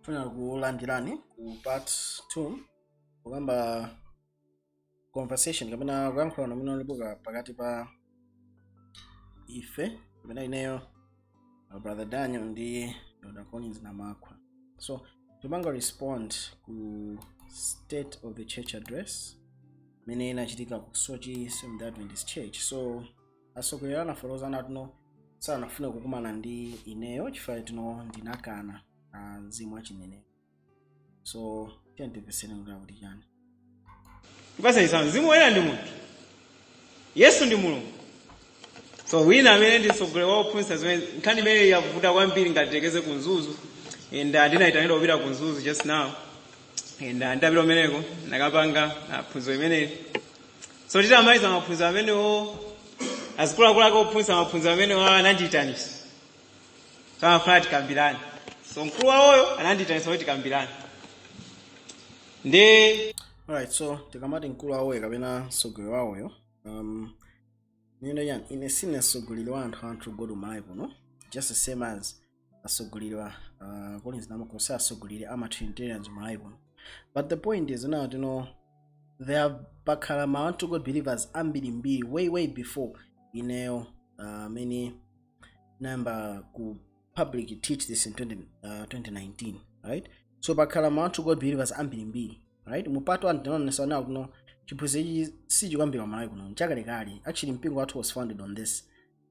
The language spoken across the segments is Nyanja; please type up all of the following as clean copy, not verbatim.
Funa kulandirani ku part 2, kukamba conversation kapena kuyankhulana umene ulipo pakati pa ife kapena ineyo, Brother Daniel ndi Dr. Collins Namakwa. So tipanga respond ku State of the Church Address imene inachitika ku Soche Seventh Adventist Church. So atsogoleri anafotokozana tino sanafune kukumana ndi ineyo chifukwa tino ndinakana mzimu wachinenero. So tiyandipesere kuti chani. Kupasa chitsanzo, Mzimu Woyera ndi munthu, Yesu ndi Mulungu. So wina amene ndi mtsogoleri wa ophunzitsa zimene, nkhani imene yavuta kwambiri, ngati ku Mzuzu, and ndinayitanidwa kupita ku Mzuzu just now, and nditapita kumeneko nakapanga phunziro imeneli. So titamaliza maphunziro amenewo, azikuluakulu ake ophunzitsa maphunziro amenewo anandiyitanisa. So amafuna tikambirane. So mkulu wawoyo anandiyitanisa kuti tikambirane ndi Alright, so tikamati mkulu wawoyo kapena mtsogoleri wawoyo, nino yani, ine sine mtsogoleri wa anthu anthu God Malawi kuno, just the same as atsogoleri wa Collins Namakwa si atsogoleri ama Trinitarians Malawi kuno. But the point is now there have pakhala ma One God believers ambirimbiri way way before ineyo, many nayamba ku public teach this in 2019, right? So pakhala ma One God believers ambirimbiri, right? Mu part 1 tinaonesa nawo kuno chiphunzitso ichi sichikuyambira Malawi kuno, nchakalekale. Actually, mpingo wathu was founded on this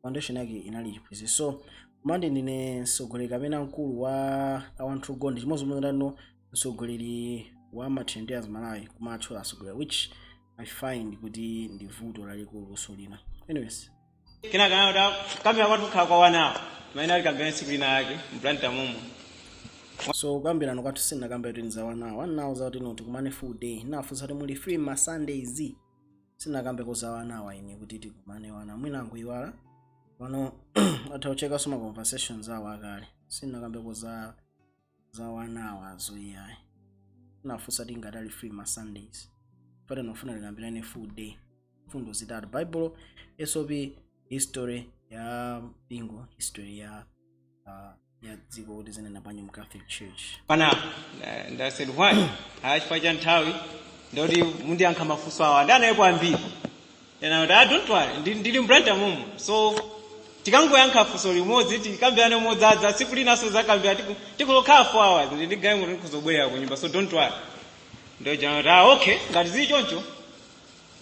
foundation yake inali chiphunzitso. So mandi ndine mtsogoleri kapena mkulu wa One True God, chimodzimodzi ndano mtsogoleri wa ma Trinitarians Malawi kumatchula atsogoleri, which I find kuti ndi vuto lalikulu lina. Anyways. Kenaka nayo kambira kwathu kukhala kwa 1 hour, maina ali kambira tsiku lina yake mBlantyre momo. So kukambirana kwathu sindinakambe kuti nza 1 hour, 1 hour zakuti no tikumane full day. Nafunsa kuti muli free ma Sundays? Sindinakambe za 1 hour ine kuti tikumane 1 hour. Mwina angoyiwala pano, atha kuchekanso ma conversations awo akale. Sindinakambeko za 1 hour zoiyayi. Nafunsa kuti ngati ali free ma Sundays, pate nofuna tikambirane full day, fundo zitatu: Bible, SOP, history ya mpingo, history ya dziko, kuti zinena bwanji mu Catholic Church. Pana nda said why? Ah, chifukwa cha nthawi, ndoti mundiyankha mafunso awa, ndanayepo ambiri. Ena kuti, "Ah, don't worry, ndili mBlantyre momo, so tikangoyankha funso limodzi, tikambirane modzadza, tsiku linanso zakambira, tikukhala 4 hours, ndigaye kuti ndikuzobwerera ku nyumba, so don't worry." Ndio jana, "Ah, okay, ngati zili choncho,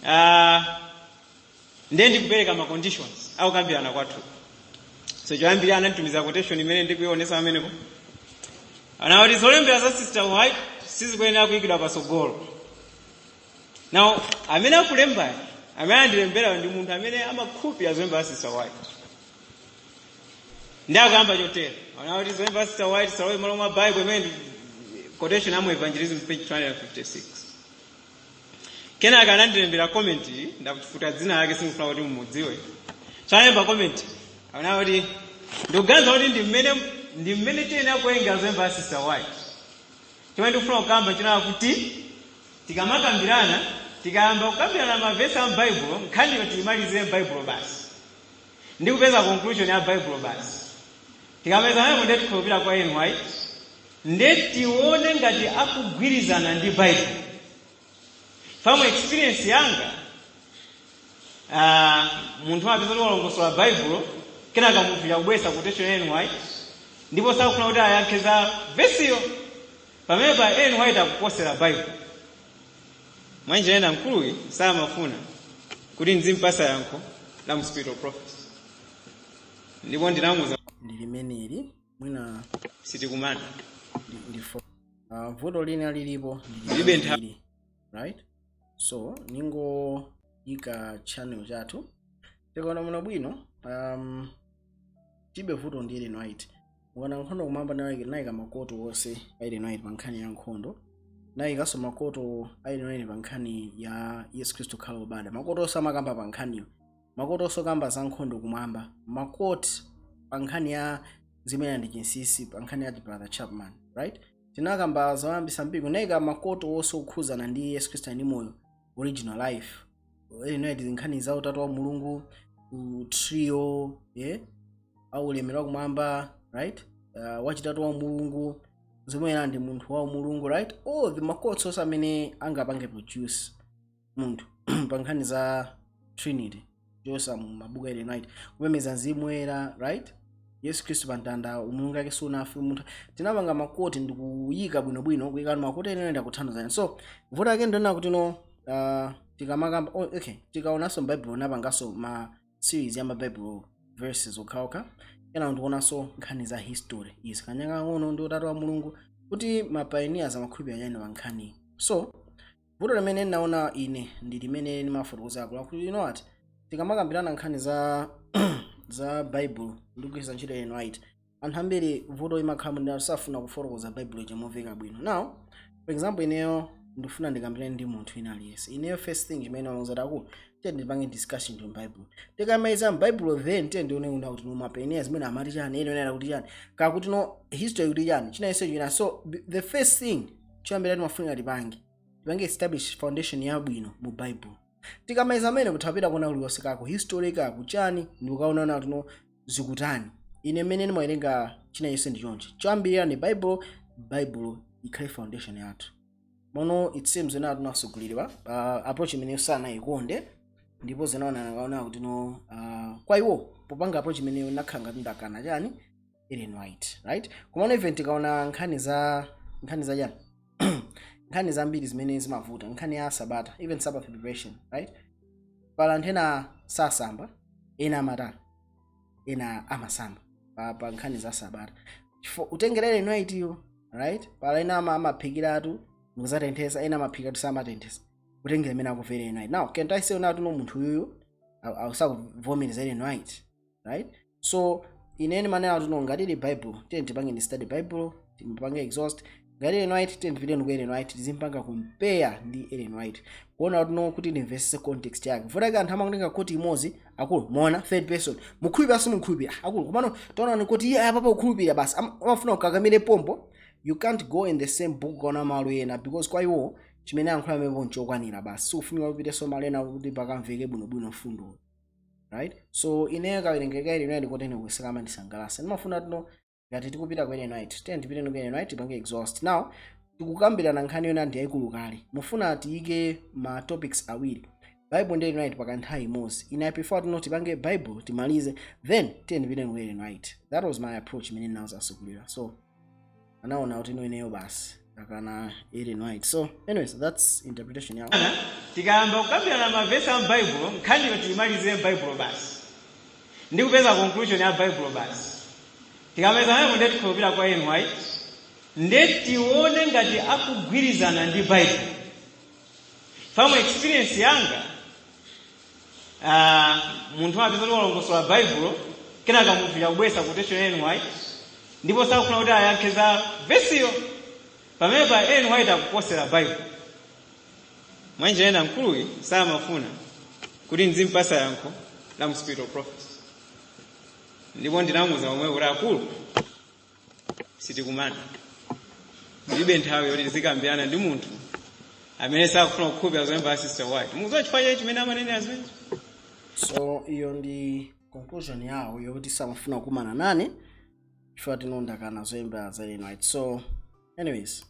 ah, ndiye ndikupereka ma conditions akukambirana kwathu." So choyambira ananditumiza quotation imene ndikuionesa pamenepo. Anati zolembera za Sister White sizikuyenera kuyikidwa patsogolo. Now amene akulembayo, amene andilemberayo, ndi munthu amene amakhulupirira zolemba za Sister White. Ndi akuyamba chotero, anati zolemba za Sister White salowe malo mwa Bible, imene ndi quotation amu Evangelism, page 256. Kenaka anandilembera comment, ndakufuta dzina lake, sindikufuna kuti mumudziwe. So analemba comment, anati ndikuganiza kuti ndi mmene tiyenera kuwerenga zolemba za Sister White. Chomwe ndikufuna kukamba chinaa kuti tikamakambirana, tikayamba kukambirana mavesi a m'Baibulo, nkhaniyo tiyimalizire m'Baibulo basi, ndi kupeza conclusion ya Baibulo basi. Tikamaliza pamenepo, ndiye tikhulupirira kwa Ellen White, ndiye tione ngati akugwirizana ndi Baibulo. From experience yanga, munthu amapeza kuti walongosola Baibulo, kenaka munthu yakubweretsa quotation ya Ellen White, ndipo sakufuna kuti ayankhe za vesiyo. Pamene pa Ellen White akuposera Baibulo mwanjira ena, mkuluyi samafuna kuti ndizimpasa yankho la mu Spirit of Prophecy. Ndipo ndinamuza Ndi limeneli mwina. Sitikumana. Vuto lina lilipo ndi Ndilibe nthawi. lili, right? So ningoyika channel chathu, tikaona muno bwino, tibe vuto ndi Ellen White. Mukaona Nkhondo Kumwamba, nayika ma quote wonse a Ellen White pa nkhani ya nkhondo, nayikanso ma quote a Ellen White pa nkhani ya Yesu Khristu kukhala obada, ma quote onse amakamba pa nkhaniyo, ma quote onse okamba za Nkhondo Kumwamba, ma quote pa nkhani ya zimene ndi chinsinsi, pa nkhani ya Brother Chapman, right? Tinakamba zoyambisa mpingo, nayika ma quote onse okhuzana ndi Yesu Khristu ndi moyo, original life, Ellen White, nkhani za utatu wa Mulungu, ku trio, yeah, au ulemero wakumwamba, right, wachitatu wa Mulungu. Zimwera ndi munthu wa Mulungu, right? All the ma quotes onse amene angapange produce munthu pa nkhani za Trinity chosa mu mabuku a Ellen White, kupembedza Mzimu Woyera, right? Yesu Khristu pa mtanda, umulungu ake sunafe munthu. Tinapanga ma quote ndikuyika bwinobwino, kuyika ma quote ene ndakuthandizani. So vuto ake ndona kuti no, tikamakamba, oh, okay, tikaonanso m'Bible, napanganso ma series ya ma Bible verses okhaokha. Ena ndikuonanso nkhani za history izi, kanyanga ng'ono ndi utatu wa Mulungu, kuti ma pioneers amakhulupirira chani pa nkhani. So vuto limene ndinaona ine ndi limene ndimafotokozako lakuti, you know what, tikamakambirana nkhani za Bible ndikugwiritsa ntchito Ellen White, anthu ambiri vuto imakhala ndi safuna kufotokoza Bible chomveka bwino. Now, for example, ineyo ndifuna ndikambirane ndi munthu ina aliyense, ineyo first thing chimene wauza aku, tiye ndipange discussion to Bible. Tikamaliza m'Bible, then tiye ndione kuna kuti no, ma pioneers zimene amati chani, ene ene kuti chani, kakuti no, history kuti chani, china iso china. So the first thing choyambira timafunika tipange establish foundation yabwino mu Bible. Tikamaliza amene kuthapita kuona kuliwonse kako history kaku chani, ndikukaona kuti no, zikutani. Ine mmene ndimawerenga china chonse ndi chonchi: choyambirira ni Bible. Bible ikhale foundation yathu. Mono it seems ena tunasugulidwa approach imene sanayikonde, ndipo zinaona nakaona kuti no, kwa iwo popanga approach imeneyo nakhala ngati ndakana chani, Ellen White, right? Komano even tikaona nkhani za chani, nkhani zambiri zimene zimavuta, nkhani ya Sabata, even Sabbath preparation, right? Pala anthu ena sasamba, ena amatani, ena amasamba pa nkhani za Sabata. Chifo utengera Ellen White iyo, right? Pala ena amaphikiratu ndikuzatenthesa, ena amaphikiratu samatenthesa, kutengera imene akumvera Ellen White. Now, can't I say unati no, munthu uyuyu akusakuvomereza Ellen White, right? So inene manena kuti no, ngati ili Bible, tiye tipange ndi study Bible, tipange exhaust. Ngati Ellen White, tiye tipite ku Ellen White, tizimpanga compare ndi Ellen White, kuona kuti no, kuti ndimvesese context yake. Vuta anthu amakutenga quote imodzi, akulu muona third person, mukhulupirira simukhulupirira, akulu komano taonani kuti iye apapa kukhulupirira basi. Amafuna kukakamire pompo. You can't go in the same book kuona malo ena, because kwa iwo chimene ayankhula amepo nchokwanira basi, sikufunika kupitenso malo ena kuti pakamveke bwinobwino mfundo, right? So ineyo kawerengeka Ellen White kotene kuseka amandisangalatsa. Ndimafuna tino ngati tikupita ku Ellen White, tiye tipite ku Ellen White, tipange exhaust. Now tikukambirana nkhani yona ndi yayikulu kale, mufuna tiyike ma topics awiri, Bible ndi Ellen White, pakanthawi imodzi. Ine I prefer tino tipange Bible timalize, then tiye tipite ku Ellen White. That was my approach imene ndinawuzasugulira. So anaona kuti ino ineyo basi akana Ellen White. So anyways, that's interpretation yawo. Tikayamba kukambirana mavesi a m'Baibulo, nkhaniyo tiyimalizire m'Baibulo basi ndi kupeza conclusion ya Baibulo basi. Tikamaliza pamenepo, ndiye tikhulupirira kwa Ellen White, ndiye tione ngati akugwirizana ndi Baibulo. From experience yanga, munthu amapeza kuti walongosola Baibulo, kenaka munthu yakubweretsa quotation ya Ellen White, ndipo sakufuna kuti ayankhe za vesiyo. Pamene pa Ellen White akuposera Baibulo mwanjira ena, mkuluyi samafuna kuti ndizimpasa yankho la mu Spirit of Prophecy. Ndipo ndinamuwuza omwe kuti, akulu, sitikumana, ndilibe nthawi yoti tizikambirana ndi munthu amene sakufuna kukhulupirira zolemba Sister White. Mukudziwa chifukwa chake chimene amanenera zimenezo? So iyo ndi conclusion yawo yokuti samafuna kukumana nane chifukwa tinondakana zoyimba za Ellen White. So anyways,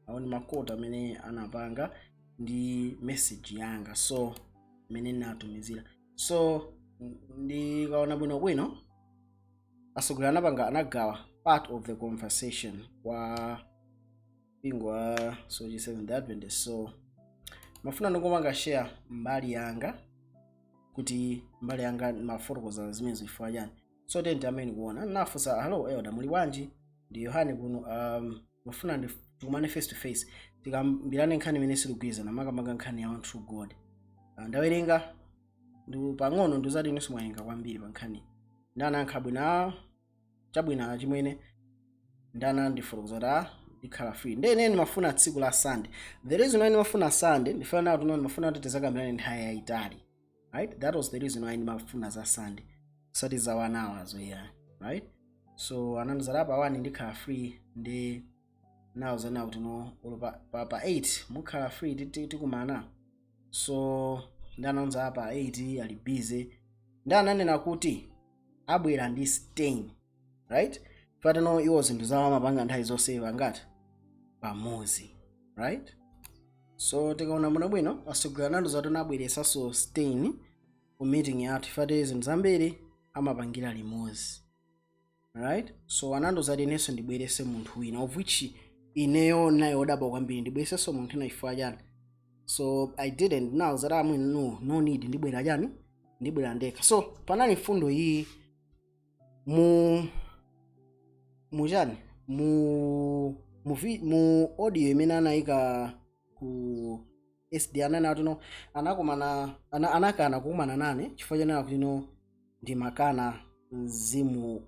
awo ndi ma quote amene anapanga ndi message yanga, so imene ndinatumizira. So ndikaona bwinobwino, atsogoleri anapanga, anagawa part of the conversation kwa mpingo wa SOGI Seventh Adventist. So mafuna ndikupanga share mbali yanga, kuti mbali yanga mafotokoza zimene zifukwa chani. So tenti amene kuona nafunsa, "Hello elder, muli bwanji? Ndi Yohane kuno. Mafuna tikumane face to face, tikambirane nkhani imene sitikugwirizana, makamaka nkhani ya one true God. Ndawerenga ndi pang'ono, ndizati inenso mwawerenga kwambiri pa nkhani." Ndanayankha bwino, "Ah, chabwino chimwene." Ndana ndifotokoza kuti, "Ah, ndikhala free." Ndiye ine ndimafuna tsiku la Sunday. The reason why ndimafuna Sunday, ndifuna nawo tuno, ndimafuna kuti tizakambirane nthawi yayitali, right? That was the reason why ndimafuna za Sunday, usati za 1 hours, yeah, right? So anandizala pa 1 ndikhala free, ndi nawo nawo kuti no, olo pa 8 mukhala free, tikumana. So ndananza pa 8 ali busy, ndi ananena kuti abwera ndi stain, right? Fatino iwo zinthu zawo amapanga nthawi zonse pangati pamodzi, right? So tikaona bwinobwino, atsogoleri anandiuza zati anabweresanso Stain ku meeting yathu, ifati zinthu zambiri amapangira limodzi, right? So anandiuza zati inenso ndibwerese munthu wina, of which ineyo naye odabwa kwambiri, ndibweresenso munthu wina chifukwa chani? So I didn't now zati amwe, no need, ndibwera chani, ndibwera ndekha. So panali mfundo iyi mu muchani mu audio imene anayika ku SD. Anani ati no, anakumana anakana kukumana nane chifukwa chanena kuti no, ndimakana mzimu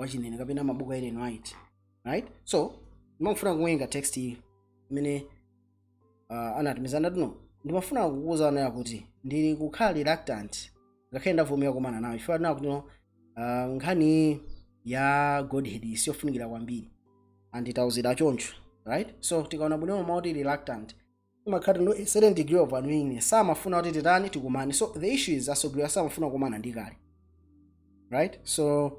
wachinene kapena mabuku a Ellen White, right? So ndimafuna kuwerenga text iyi imene anatumiza. Ndati no, ndimafuna kukuwuzani kuti ndili kukhala reluctant ngakhale ndavomera kukumana nawe, chifukwa tinena kuti no, nkhani ya Godhead siyofunikira kwambiri, anditauzira choncho, right? So tikaona bwino, mauti reluctant imakhala no a certain degree of unwillingness, samafuna kuti titani, tikumane. So the issue is asogolera samafuna kukumana ndi kale, right? So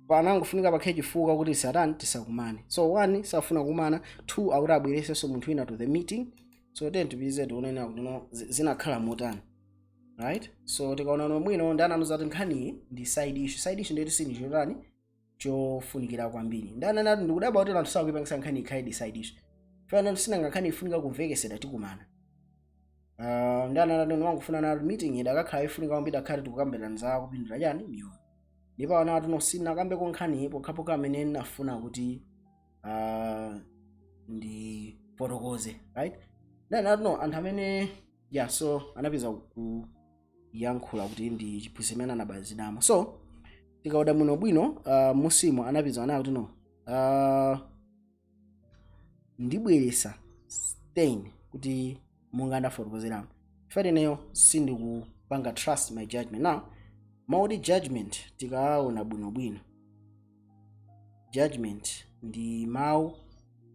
panangofunika pakhale chifukwa kuti satani tisakumane. So one, safuna kukumana; two, akuti abweresenso munthu wina to the meeting. So then tipitize tionena kuti no, zinakhala motani, right? So tikaona bwino, ndi anandiuza kuti nkhaniyi ndi side issue. Side issue ndeti sini chotani, chofunikira kwambiri. Ndi ananati ndikudabwa kuti anthu sakuipangisa nkhani ikhale di side issue, fana sinanga nkhani ifunika kumvekesera, tikumana. Ndi ananati ndimangofuna nati meeting idakakhala ifunika kwambiri, akhale tikukambirana za kupindula chani, miyoyo. Ndipo anati no, sinakambeko nkhani pokhapokha amene ndinafuna kuti ndifotokoze, right? Ndi anati no, anthu amene, yeah, so anapeza kuyankhula kuti ndi chiphunzitso imene anabatizidamo. So tikaoda bwino bwino, musimu anapeza anayo kuti no, ndibweresa Stain kuti monga ndafotokozeramo, chifukwa ineyo sindikupanga trust my judgment. Now mauti judgment, tikaona bwinobwino, judgment ndi mawu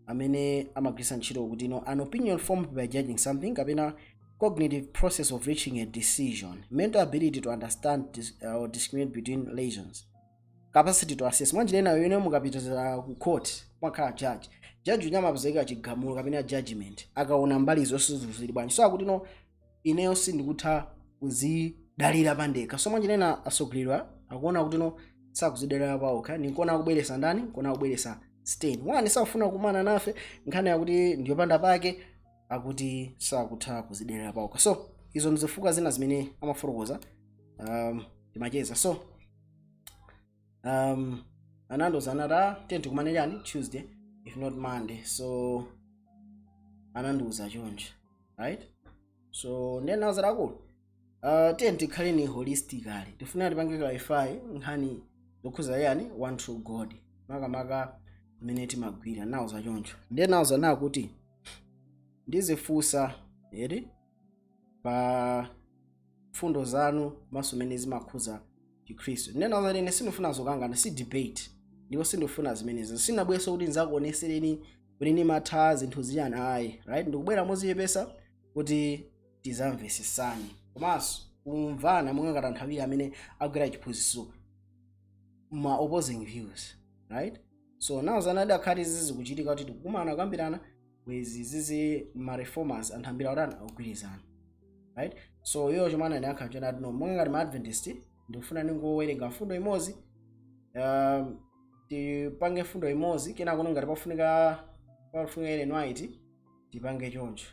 amene amagwiritsa ntchito kuti no, an opinion formed by judging something kapena cognitive process of reaching a decision, mental ability to understand or discriminate between reasons, capacity to assess. Mwanjira ina yone mukapitira ku court mwakhala judge, judge unya amapezeka chigamulo kapena judgment akaona mbali zonse zili bwanji. So akuti no, ineyo sindikutha kuzidalira pandekha. So mwanjira ina asogolera akuona kuti no, sakuzidalira pawokha. Nikuona kubweresa ndani? Kuona kubweresa Stain. One, safuna kumana nafe, nkhani yakuti ndiyopanda pake, akuti sakutha kuzidalira pawokha. So izo ndizifukwa zina zimene amafotokoza. Timacheza, so anandiuza anati ah, tiye tikumane chani, Tuesday if not Monday. So anandiuza choncho, right? So ndena akulu, tiye tikhaleni holistically, tifuna tipange clarify nkhani zokhuza yani, one true God, makamaka mmene timagwira nawo zachoncho. Ndiye nawo na kuti ndizifunsa eri pa fundo zanu maso mene zimakhuza Chikhristu. Ndiye nawo ine sindifuna zokangana, si debate, ndipo sindifuna zimenezo. Sinabweso kuti nzakuonesereni kuti ndimatha zinthu ziyani, ayi, right? Ndikubwera mozichepesa kuti tizamvesesane komanso kumvana monga ngati anthu awiri amene agwira chiphunzitso ma opposing views, right? So nawo zanadi akhati zizi kuchitika kuti tikukumana kukambirana bwezi zizi ma reformers anthu ambiri akutani, akugwirizana, right? So iyo chomwe anayankha chonati no, monga ngati ma Adventist ndikufuna ningowerenga fundo imodzi, tipange fundo imodzi, kenako ngati pafunika Ellen White tipange choncho.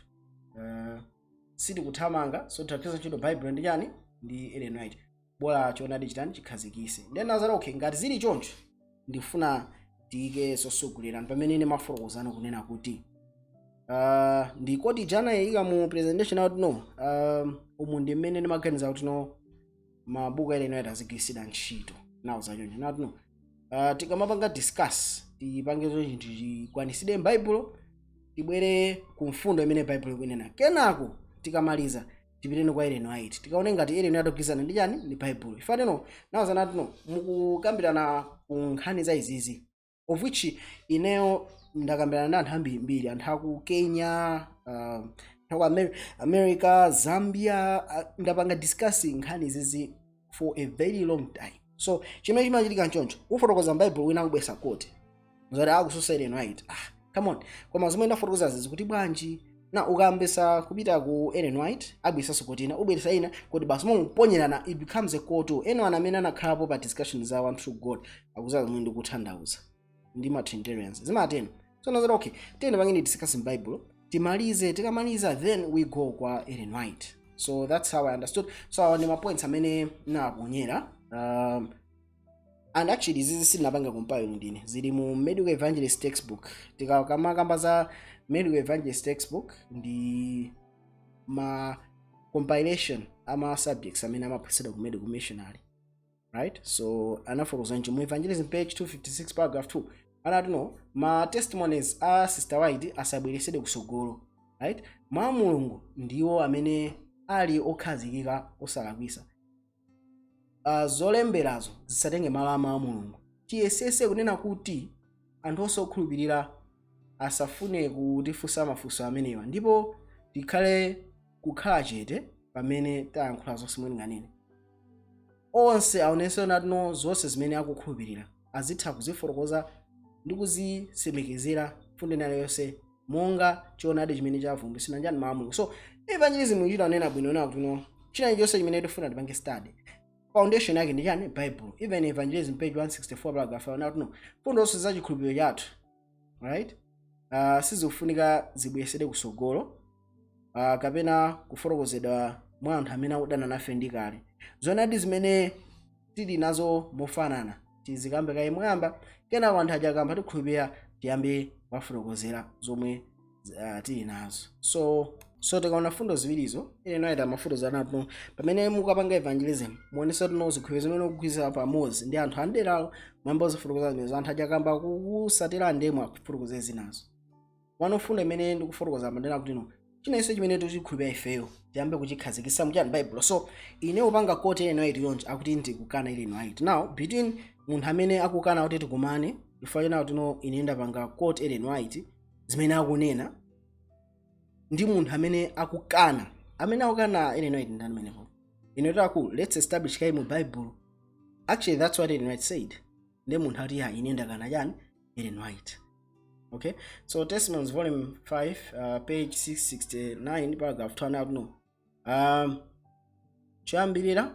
Sitikuthamanga, so tagwiritsa ntchito Bible ndi chani, ndi Ellen White, bola choonadi chitani, chikhazikise. Then nazati okay, ngati zili choncho ndifuna tiyike zosogolera pamene ine mafotokozano kunena kuti ndikoti jana yayika mu presentation out no, umu ndi mmene ndimaganiza kuti no, mabuku a Ellen White azigwiritsidwa ntchito nawo zachoncho. Nati no, tikamapanga discuss tipange chinthu chikwanisidwe m'Baibulo, tibwere ku mfundo imene Baibulo ikunena, kenako tikamaliza tipiteni kwa Ellen White, tikaone ngati Ellen White akugwirizana ndi chani, ndi Baibulo. Ifaneno nawo zanati no, mukukambirana ku nkhani za izizi, of which ineyo ndakambirana ndi anthu ambirimbiri, anthu aku Kenya, anthu aku America, Zambia, ndapanga discussing nkhani izizi for a very long time. So chimene chimachitika nchoncho, ufotokoza m'Bible, wina akubwesa quote zati akususa Ellen White. Ah, come on, koma zomwe ndafotokoza zikuti bwanji? Na ukambesa kupita ku Ellen White, abweresanso quote ina, ubweresa ina kuti basi munguponyerana, it becomes a quote. Ena amene anakhalapo pa discussion za One True God akuzaza zomwe ndikutanthauza ndi ma Trinitarians zimateno. So nazati, okay, tiyeni pangene discuss in Bible, timalize. Tikamaliza, then we go kwa Ellen White. So that's how I understood. So awa ndi ma points amene naponyera. And actually zizi sindinapanga compile ndine, zili mu Medical Evangelist textbook. Tikamakamba za Medical Evangelist textbook, ndi ma compilation ama subjects amene amaphunzitsidwa ku medical missionary, right? So anafotokoza nchi mu Evangelism, page 256, paragraph 2, anati no, ma testimonies a Sister White asabweresedwe kusogolo, right? Mwa Mulungu ndiwo amene ali okhazikika, osalakwisa. Zolemberazo zisatenge malo a mawu a Mulungu. Tiyesese kunena kuti anthu osakhulupirira asafune kutifunsa mafunso amenewa, ndipo tikhale kukhala chete pamene tayankhula zonse mwe. Onse aonense natino zonse zimene akukhulupirira azitha kuzifotokoza ndi kuzisimikizira fundo ina yonse monga choonadi chimene chavumbulutsidwa njani mawu a Mulungu. So evangelism ichita anena bwino na kuti no, china chonse chimene tifuna tipange study, foundation yake ndi chani? Bible. Even Evangelism, page 164, paragraph 1, kuti no, fundo zonse za chikhulupiriro chathu, right, sizikufunika zibweresedwe kusogolo kapena kufotokozedwa mwa anthu amene akudana nafe ndi kale. Zonadi zimene tili nazo mofanana tizikambe kaye moyamba, kenako anthu aja akamba tikhulupirira tiyambe kuwafotokozera zomwe tili nazo. So tikaona fundo ziwirizo, ine naita mafundo zanatu, pamene mukapanga evangelism, muonesa tino zikhulupiriro zimene mukugwirizana pamodzi ndi anthu anderalo, mwamba uzifotokoza zimenezo. Anthu aja akamba kukusatira, ndemwe akufotokozera zinazo. Wano fundo imene ndikufotokoza mandena kuti no, chinenso chimene tikuchikhulupirira ifeyo tiyambe kuchikhazikitsa muchani? Bible. So ine upanga quote Ellen White yonje, akuti ndikukana Ellen White. Now between munthu amene akukana kuti tikumane, chifukwa chena kuti no, ine ndapanga quote Ellen White zimene akunena, ndi munthu amene akukana Ellen White, ndani menepo? Ine taku let's establish kayi mu Bible. Actually, that's what Ellen White said. Ndi munthu ati ya, ine ndakana chani? Ellen White. Okay, so Testimonies volume 5, page 669, paragraph 2, out no, choyambirira,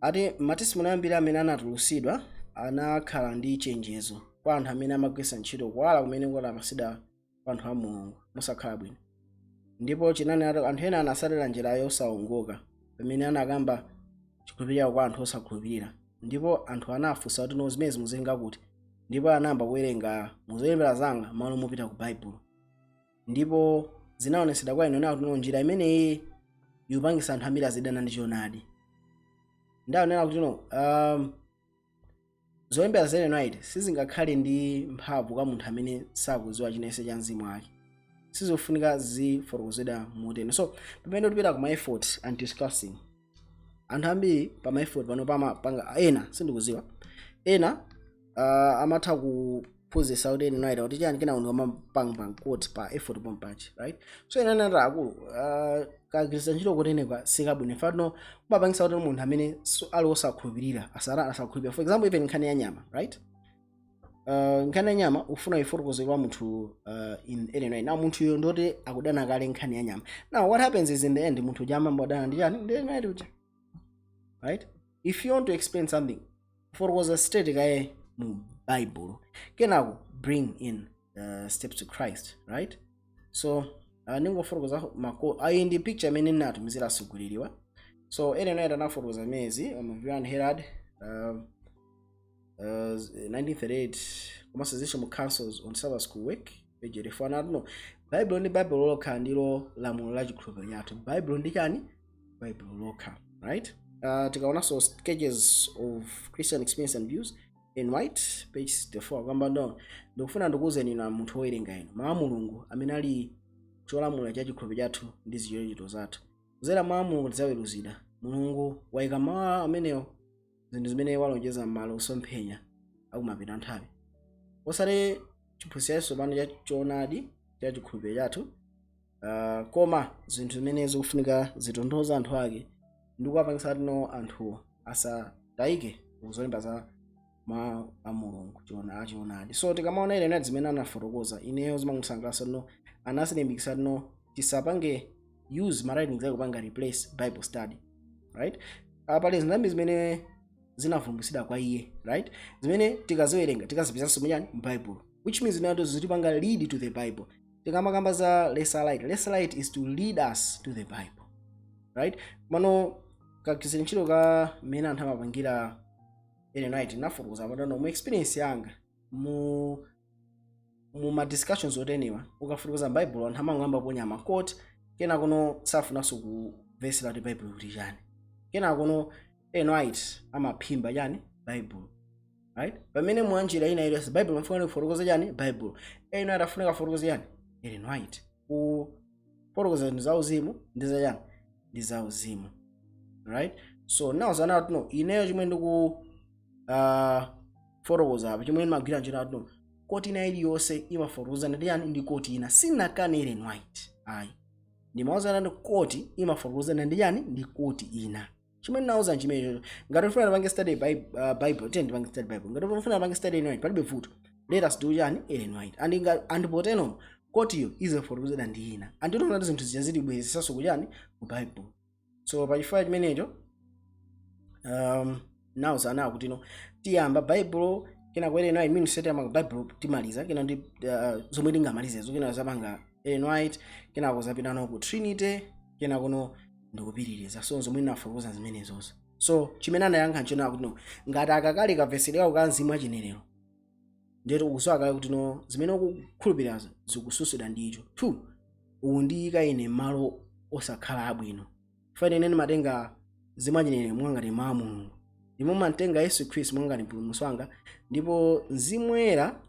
ati matestimony ambiri amene anatulusidwa anakhala ndi chenjezo kwa anthu amene amagwiritsa ntchito kuwala kumene kunapatsidwa kwa anthu a Mulungu mosakhala bwino. Ndipo chinani? Ati anthu ena anasatira njira yosawongoka pamene anakamba chikhulupiriro kwa anthu osakhulupirira, ndipo anthu anafunsa kuti no, zimene zimuzenga kuti? Ndipo anayamba kuwerenga muzolembera zanga malo mopita ku Baibulo, ndipo zinaonetsedwa kwa ine kuti no, njira imeneyi ikupangisa anthu ambiri azidana ndi choonadi. Ndaonera kuti no, zolembera za Ellen White sizingakhale ndi mphamvu kwa munthu amene sakudziwa chinense cha mzimu wake. Sizofunika zifotokozedwa motero. So pamene tipita ku ma effort and discussing, anthu ambiri pa ma effort pano pamapanga ena, sindikuziwa, ena amatha kuphunzitsa kuti Ellen White kuti chani, kena munthu amapanga quote pa effort pompachi, right? So ena anati akulu, kagwiritsa ntchito kutenekwa sikabwino. In fact no, kumapangisa kuti munthu amene ali osakhulupirira asara asakhulupirira. For example, even nkhani ya nyama, right? Nkhani ya nyama ufuna ifotokoze kwa munthu in Ellen White. Now munthu uyo ndoti akudana kale nkhani ya nyama. Now what happens is, in the end, munthu uja amambodana ndi chani? Ndi Ellen White uja, right? If you want to explain something, fotokoza straight kaye mu Bible, kenako bring in steps to Christ, right? So ningofotokoza mako ayi ndi picture imene ndinatumizira asogoleriwa. So Ellen White anafotokoza mezi mu Review and Herald 1938, komanso zisho mu Councils on Sabbath School Work, page 84. Anati no, Bible ndi Bible lokha ndilo lamulo la chikhulupiriro chathu. Bible ndi chani? Bible lokha, right? Tikaonanso Sketches of Christian Experience and Views in White, page 64, kwamba no, ndikufuna ndikuwuzeni inu munthu wowerenga inu, mawu a Mulungu amene ali cholamula cha chikhulupiriro chathu ndi zichitochito zathu. Kudzera mwa Mulungu tidzaweruzidwa. Mulungu wayika mawu amenewo, zinthu zimene walonjeza m'malo osomphenya akumapita nthawi, osati chiphunzitso pano cha choonadi cha chikhulupiriro chathu, koma zinthu zimene zikufunika zitonthoza anthu ake. Ndikuwapangisa tino anthu asatayike kuzolemba za mawu a Mulungu chiona achionadi. So tikamaona Ellen White zimene anafotokoza, ineyo zimangosangalatsa no anasilimbikitsa no tisapange use ma writings ake kupanga replace Bible study, right? Pali zinthu zimene zinavumbulutsidwa kwa iye, right, zimene tikaziwerenga tikazipezanso muchani? Bible, which means inato zitipanga lead to the Bible. Tikamakamba za lesser light, lesser light is to lead us to the Bible, right? Mano kagwirizira ntchito ka mmene anthu amapangira Ellen White, nafotokoza padano mu experience yanga mu ma discussions otenewa, ukafotokoza Bible anthu amangoyamba ponya ma quote, kena kuno safunanso kumvesera kuti Bible kuti chani. Kena kuno Ellen White amaphimba chani? Bible, right? Pamene mwanjira ina iliyonse Bible mfuna kufotokoza chani? Bible. Ellen White afunika kufotokoza chani? Ellen White kufotokoza zinthu zauzimu ndi zachani? Ndi zauzimu, right? So now zanati no ineyo chimwe ndiku fotokoza apa, chimwe ndimagwira ntchito ati no quote ina iliyonse imafotokoza ndi yani? Ndi quote ina. Sinakane Ellen White ayi, ndimawuzana ndi quote imafotokozana ndi yani? Ndi quote ina. Chimene ndinawuza nchimenecho. Ngati ufuna tipange study Bible, tiye tipange study Bible. Ngati ufuna tipange study Ellen White, palibe vuto, let us do chani? Ellen White. And and poteno quote iyo izafotokozana ndi ina, and tinoona zinthu zija zilibwezesanso kuchani? Ku Bible. So pachifukwa chimenecho nawuzana kuti no tiyamba Bible, kena kwa Ellen White means tiyamba Bible, timaliza kena ndi zomwe tingamalizezo, kena zapanga Ellen White, kena kuzapita ku Trinity, kena kuno ndikupitiriza. So zomwe ndinafotokoza zimenezozo. So chimene anayankha nchona kuti no ngati akakale kamvesedwe kako ka mzimu achinenero, ndiyeti ukudziwa kale kuti no zimene ukukhulupirirazo zikususidwa ndicho. Two, ukundiyika ine malo osakhala abwino. Chifukwa ine ndimatenga mzimu achinenero mwangati mawu a Mulungu, ndipo matenga Yesu Khristu mwangati mpulumutsi wanga, ndipo Mzimu Woyera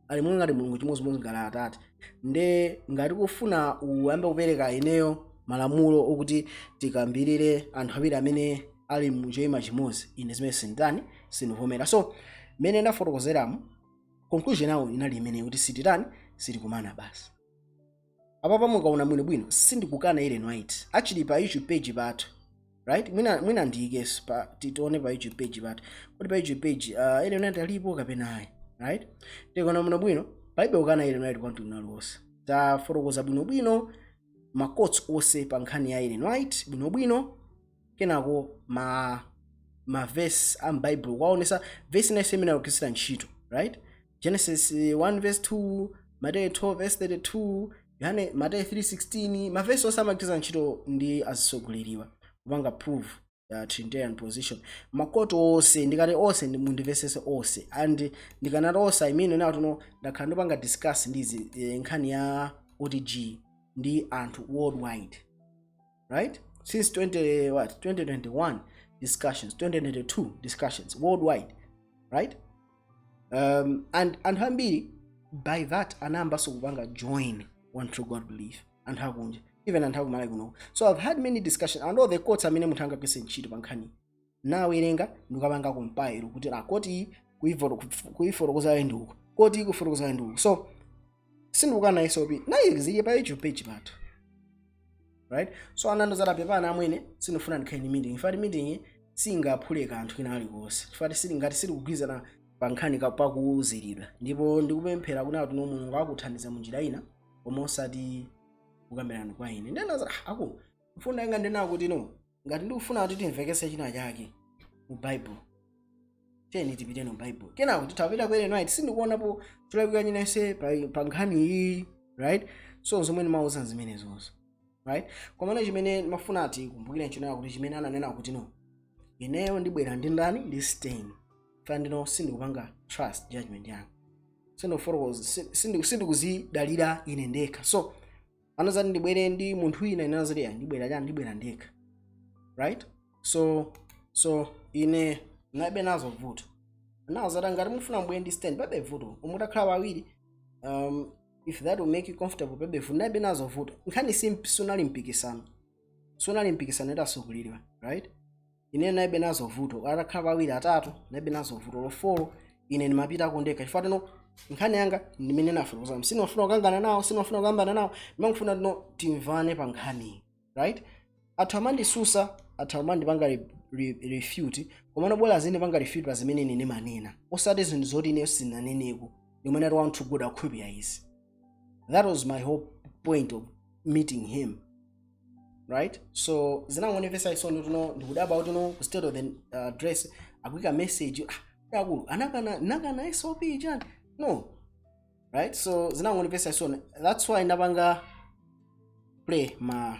ali mwangati Mulungu chimodzimodzi ngati Atate. Nde ngati kufuna uyambe kupereka ineyo malamulo okuti tikambirire anthu awiri amene ali muchoyima chimodzi, ine zimene sinditani? Sindivomera. So mmene ndafotokozeramo, conclusion yawo inali imeneyi, kuti sititani? Sitikumana basi. Apapa mukaona bwinobwino, sindikukana Ellen White. Actually, pa YouTube page pathu, right, mwina ndiyikeso pa titione pa YouTube page pathu kuti pa YouTube page Ellen White alipo kapena ayi, right? Tikaona bwinobwino, palibe kukana Ellen White kwa mtundu uliwonse. Tafotokoza bwinobwino ma quotes onse pa nkhani ya Ellen White bwinobwino, kenako ma verse a m'Bible kwaonesa verse inayonse imene akugwirisira ntchito, right? Genesis 1 verse 2, Mateyu 12 verse 32, Yohane, Mateyu 3:16, mavesi onse amagwiritsa ntchito ndi azisogoleriwa kupanga prove Trinitarian position. Ma quote onse, ndikati onse mundimvesese, onse. And ndikanati onse, I mean now tuno ndakhala ndipanga discuss ndizi nkhani ya OTG ndi anthu worldwide, right, since 20 what, 2021 discussions, 2022 discussions worldwide, right? And anthu ambiri by that anayambanso kupanga join One True God belief, anthu akunja, even anthu akumalawi kuno. So I've had many discussions and all the quotes amene munthu angagwiritse ntchito pa nkhani nawerenga, ndikapanga compile kuti ah, quote iyi kuifotokoza ndi uku, quote iyi kufotokoza ndi uku. So sindikukana SOP nayi zili pa YouTube page pathu, right? So anandozala pepana amwene, sindifuna ndikhale ndi meeting. In fact, meeting singaphule kanthu kina kalikonse chifukwa sili ngati silikugwirizana pa nkhani pakuwuziridwa. Ndipo ndikupemphera kuti atuno Mulungu akuthandiza munjira ina koma osati kukambirana kwa ine. Ndinaza aku mfundo yanga ndinawo kuti no ngati ndikufuna kuti timvekese china chake mu Bible, tiyeni tipite mu Bible, kenako tithapita ku Ellen White. Sindikuonapo cholakwika chinense pa nkhani iyi, right? So zomwe ndimauza zimenezonso, right? Komano chimene ndimafuna ati kumbukire nchonena kuti chimene ananena kuti no ineyo ndibwera ndi ndani? Ndi Stain. Fa ndino sindikupanga trust judgment yanga, sindikufotokoza, sindikuzidalira ine ndekha. So anazati ndibwere ndi munthu wina, ine anazati ya ndibwera chani? Ndibwera ndekha, right? So ine nabe nazo vuto nawo zati ngati mufuna mbwere ndi Stand, pabe vuto, umutakhala pawiri, if that will make you comfortable, pabe vuto, nabe nazo vuto. Nkhani sunali mpikisano, sunali mpikisano itasokulidwa, right? Ine naibe nazo vuto atakhala pawiri, atatu, naibe nazo vuto lofolo. Ine ndimapitako ndekha chifukwa tino nkhani yanga ndimene nafotokoza. Sindimafuna kukangana nawo, sindimafuna kukambana nawo, ndimangofuna tino timvane pa nkhaniyi, right? Athu amandisusa, athu amandipanga refute, komano bwera azindipanga refute pa zimene ine ndimanena, osati zinthu zoti ine sindinaneneko. Ndimene ati one true God akhulupirira izi. That was my whole point of meeting him, right? So zinangonimvetsa chisoni tuno, ndikudabwa kuti no, ku State of the Address akuyika message, ah, akulu anakana nakana SOP chani, no, right? So zinangonimvetsa chisoni. That's why ndapanga play ma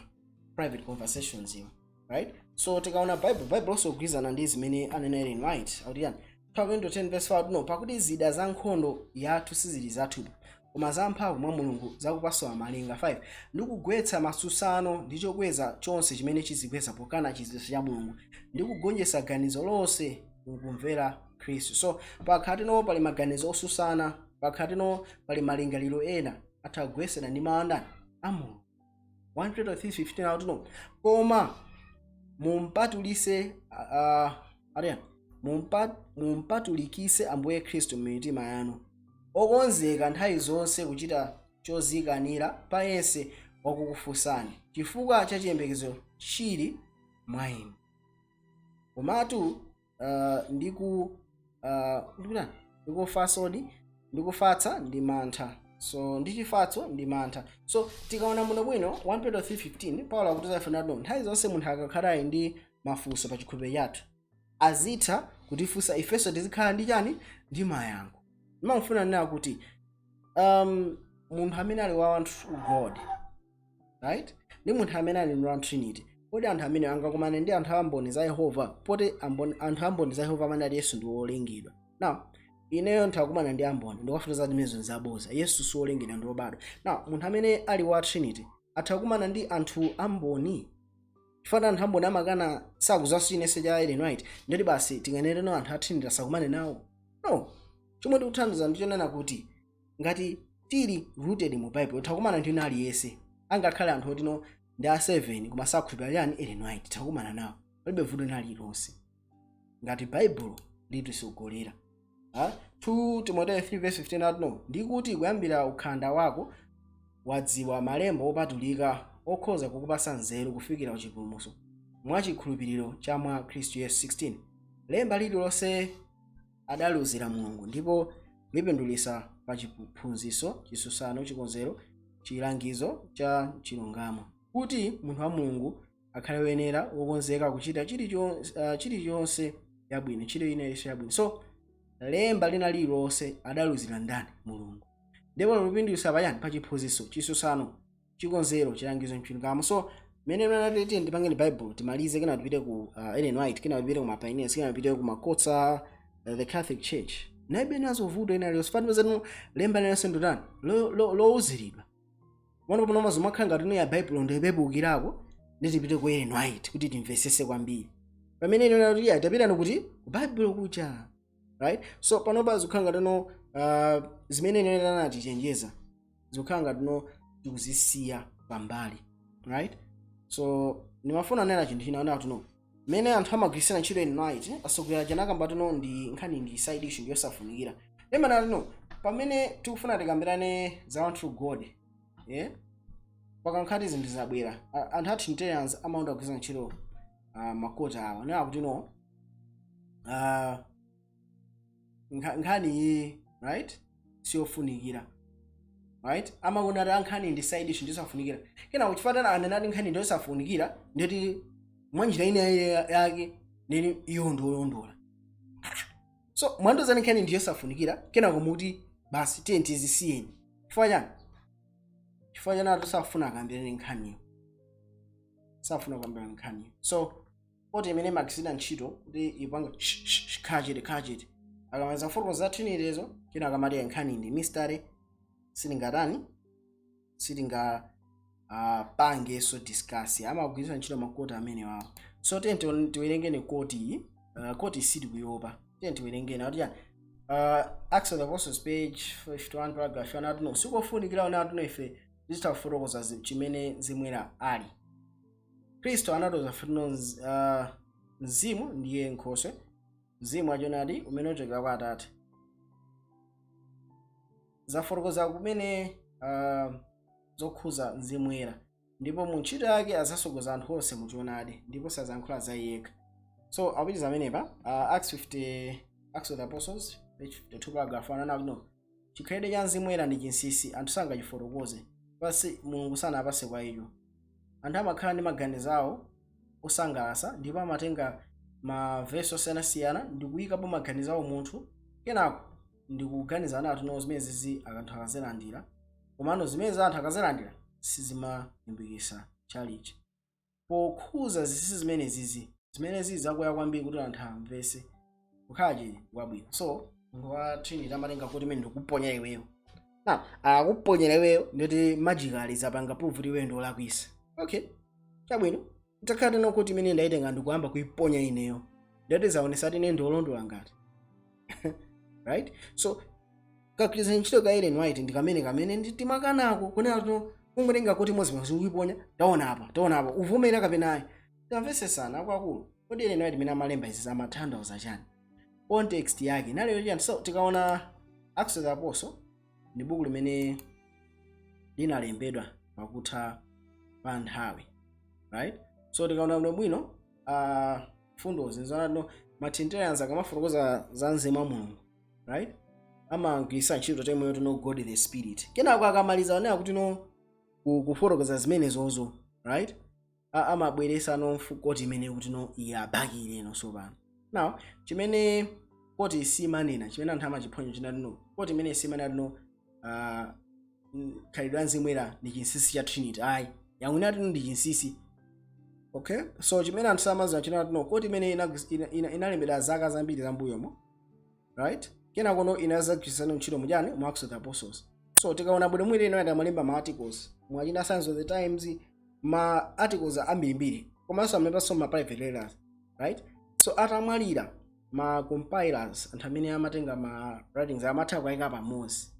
private conversations iwo, right? So tikaona Bible, Bible also kugwirizana ndi zimene anena Ellen White, akuti yani? 2 10 verse 5, no, "Pakuti zida za nkhondo yathu sizili zathupi, koma zamphamvu mwa Mulungu zakupasula malinga 5 ndi kugwetsa matsutsano ndi chokweza chonse chimene chizikweza pokana chidziwitso cha Mulungu, ndi kugonjetsa ganizo lonse mukumvera Khristu." So pakhatino pali maganizo osusana, pakhatino pali malingaliro ena atha kugwetsera ndi mawu andani? A Mulungu. 1 Petro 3:15 akuti no, "Koma mumpatulise atiyani, mumpatulikise Ambuye Khristu m'mitima yanu, okonzeka nthawi zonse kuchita chozikanira pa yense wakukufunsani chifukwa cha chiyembekezo chili mwa inu, komatu ndikutani, ndikufasodi, ndikufatsa ndi mantha." So ndi chifatso ndi mantha. So tikaona muno bwino 1 Petro 3:15, Paulo akutiza ife nati nthawi zonse munthu akakhala ali ndi mafunso pa chikhulupiriro chathu, azitha kutifunsa, ifenso tizikhala ndi chani? Ndi mayankho. Ndimamufuna nena kuti munthu amene ali wa one true God, right, ndi munthu amene ali ndi one Trinity, kodi anthu amene angakumane ndi anthu amboni za Yehova, poti anthu amboni za Yehova amene ali Yesu ndi wolengedwa? Now ineyo nthakumana ndi amboni, ndikuwafotokoza zimenezo zaboza, Yesu si wolengedwa, ndi wobadwa. Now munthu amene ali wa Trinity atha kukumana ndi anthu amboni, chifukwa anthu amboni amakana, sakuzanso chinense cha Ellen White, ndoti basi tinganene no, anthu a Trinity asakumane nawo? No. Chomwe tikuthandiza ndichonena kuti ngati tili rooted mu Bible, titakumana ndi wina aliyense, angakhale anthu otino ndi a 7 koma sakhulupirira chani? Ellen White, takumana nawo, palibe vuto lina lililonse ngati Baibulo litisogolera. 2 Timoteyo 3 verse 15 ati no, "Ndikuti kuyambira ukhanda wako wadziwa malembo opatulika, okhoza kukupasa nzeru kufikira kuchipulumutso mwachikhulupiriro cha mwa Khristu Yesu." 16, "Lemba lililonse adaliuzira Mulungu, ndipo lipindulitsa pa chiphunzitso, chisusano, chikonzero, chilangizo cha chilungamo, kuti munthu wa Mulungu akhale woyenera, wokonzeka kuchita chilichonse yabwino, ntchito ina iliyonse yabwino." So lemba lina lililonse adaliuzira ndani? Mulungu. Ndipo lipindulitsa pachani? Pa chiphunzitso, chisusano, chikonzero, chilangizo, mchilungamo. So mene mnanati ndipangeni Bible timalize, kena tipite ku Ellen White, kena tipite ku mapioneers, kena tipite ku makotsa the Catholic Church, naibe nazo vuto ina liyonse. Fati pezanu lemba lililonse ndotani? Lowuziridwa. Pano pano mazomakhala ngati ino ya Bible ndiyipepukirako, ndi tipite ku Ellen White kuti timvesese kwambiri, pamene ino kuti ya tapitani kuti ku Bible kucha, right? So panopa zikukhala ngati no, zimene ino anatichenjeza zikukhala ngati no, tikuzisiya pambali, right? So ndimafuna nena chinthu china ona kuti no, mmene anthu amagwirisira ntchito Ellen White, asogolera janakamba tuno ndi nkhani ndi side issue, ndiyosafunikira. Lemana tino pamene tikufuna tikambirane za one true God, yeah? Pakankhati zinthu zabwera, anthu a Trinitarians amakonda kugwiritsa ntchito makota awa nena kuti no, nkhani iyi, right, siyofunikira, right? Amakonda ati ankhani ndi side issue, ndiyosafunikira. Kena kuchifatana anenati nkhani ndiyosafunikira, nditi mwanjira ina yake nini iyo ndiyolondola. So mwandozani nkhani ndiyosafunikira, kenako muti basi tiye tizisiyeni. Chifukwa chani? Chifukwa chani ati safuna akambirane nkhaniyo? Safuna kukambirana nkhaniyo. So poti imene imagwiritsidwa ntchito kuti ipanga khachete khachete, akamaliza kufotokoza za Trinityzo, kena akamati nkhani ndi mystery, sitingatani, sitinga pangeso discuss. Amagwiritsa ntchito makoti amene wawo. So tiye tiwerengeni quote iyi. Quote sitikuyopa, tiye tiwerengeni. Akuti chani? Acts of the Apostles, page 51, paragraph 1, ati no, sikofunikira ona ati no, ife tizitafotokoza chimene zimwera ali. Khristu anatoza funo Mzimu ndiye nkhoswe, Mzimu achonadi umene uchokera kwa Atate. Zafotokoza kumene zokhuza Mzimu Woyera. Ndipo mu ntchito yake azasogoza anthu onse muchoonadi, ndipo sazayankhula za iye yekha. So apitiza amenepa, Acts 50, Acts of the Apostles, page 52, paragraph 1, anakuti no, chikhalidwe cha Mzimu Woyera ndi chinsinsi, anthu sangachifotokoze pasi Mulungu sanapase kwa icho. Anthu amakhala ndi maganizo awo osangalatsa ndipo amatenga mavesi osiyanasiyana ndi kuyikapo maganizo awo munthu, kenako ndikuganiza ana ati no, zimene zizi anthu akazilandira. Komano zimene anthu akazilandira sizimalimbikitsa chalichi pokhuza zinsinsi zimene zizi, zimene zizi zakuya kwambiri kuti anthu amvese kukhala chili kwabwino. So munthu wa Trinity amatenga kuti imene ndikuponya iweyo na akuponyera iweyo, nditi magically zapanga proof kuti iweyo ndiolakwisa. Okay, chabwino, nditakhala teno kuti imene ndayitenga ndikuyamba kuiponya ineyo, ndati zaonesa ati ine ndiolondola ngati, right? So kagwirizana ntchito ka Ellen White ndi kamene kamene ndi timakanako kunena to kungotenga kuti mozimozi ukuiponya, taona apa, taona apa, uvomera kapena ayi. Tamvesesana akuluakulu, kodi Ellen White imene amalemba izi zamatanthauza chani? Context yake inali chani? So tikaona Acts of the Apostle ndi buku limene linalembedwa pakutha pa nthawi, right? So tikaona bwinobwino fundozi nzanano, ma Trinitarians akamafotokoza za mzimu wa Mulungu, right, amagwiritsa ntchito term yoti no, God the Spirit. Kenako akamaliza onena kuti no, kufotokoza zimenezozo, right, amabweresa no quote imene kuti no, iye abakire no. So pano now chimene quote simanena, chimene anthu amachiphonya chinati no, quote imene simanena no, khalidwe la Mzimu Woyera ndi chinsinsi cha Trinity, ayi, yakunena ndi chinsinsi. Okay, so chimene anthu samaziwa chinati no, quote imene inalembedwa zaka zambiri zambuyomo, right, kenako inazagwirisana ntchito muchani, mu Acts of the Apostles. So tikaona bwino mwina ino amalemba ma articles mwachina Signs of the Times, ma articles ambirimbiri, komanso amalembanso ma private letters, right? So atamwalira, ma compilers, anthu amene amatenga ma writings, amatha kuyika pamodzi,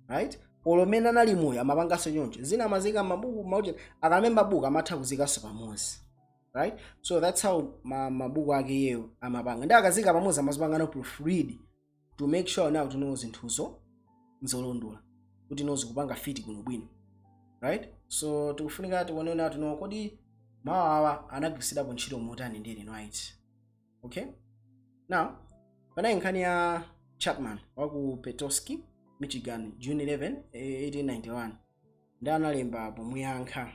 right? Olo mene anali moyo amapanganso choncho, zina amazika mabuku mauche, akalemba buku amatha kuzikanso pamodzi, right? So that's how mabuku ake iyeyo amapanga, ndi akazika pamodzi amazipanga no proofread to make sure now to know zinthuzo nzolondola, kuti no, zikupanga fit bwinobwino, right? So tikufunika tione na tuno kodi mawu awa anagwiritsidwapo ntchito motani ndi Ellen White. Okay, now panali nkhani ya Chapman waku Petoskey, Michigan, June 11, 1891, ndi analemba pomuyankha.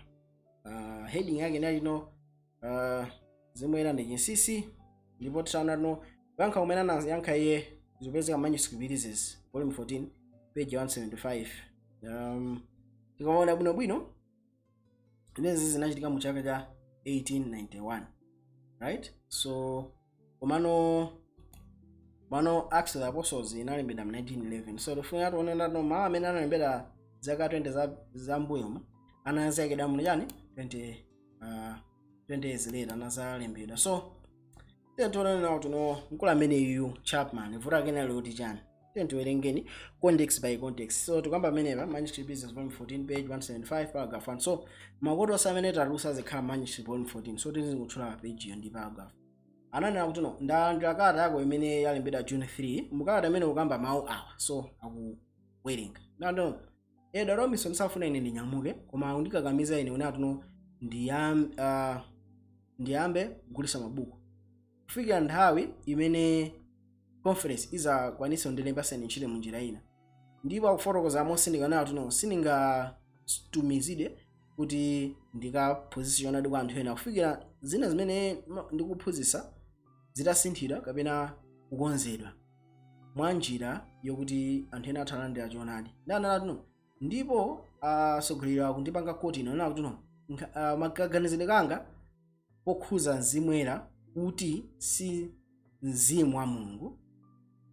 Heading yake inali no, Mzimu Woyera ndi chinsinsi. Ndipo titaona no, kuyankha kumene anayankha iye zikupezeka Manuscript Releases, volume 14, page 175. Tikaona bwinobwino izi zinachitika mu chaka cha 1891, right? So komano mano Acts of the Apostles inalembedwa mu 1911. So tifuna tione ndano mawu amene analembedwa zaka 20 za mbuyomo anazayikidwa mu chani, 20 years later anazalembedwa. So tiye tione nawo tuno mkulu amene iyu Chapman vuto ake nali kuti chani. Tiye tiwerengeni context by context. So tikamba amenepa Manuscript Releases, volume 14, page 175, paragraph 1. So ma quote onse amene talusa zikhala Manuscript volume 14, so tizingotchula pa page iyo ndi paragraph. Ananena kuti no, ndalandira kalata yako imene yalembedwa June 3. Mukalata imene ukamba mawu awa, so akuwerenga nano: Elder Robinson safuna ine ndinyamuke, koma akundikakamiza ine unati no, ndiyambe kugulitsa mabuku kufikira nthawi imene conference izakwanitsa kundilembaseni ntchito munjira ina. Ndipo akufotokoza mosindika kuti no, sindingatumizidwe kuti ndikaphunzitse choonadi kwa anthu ena kufikira zina zimene ndikuphunzitsa zitasinthidwa kapena kukonzedwa mwa njira yokuti anthu ena athalandira choonadi. Ndanena no, ndipo atsogoleri akundipanga quote ino nena kuti no, makaganizidwe kanga pokhuza Mzimu Woyera kuti si mzimu wa Mulungu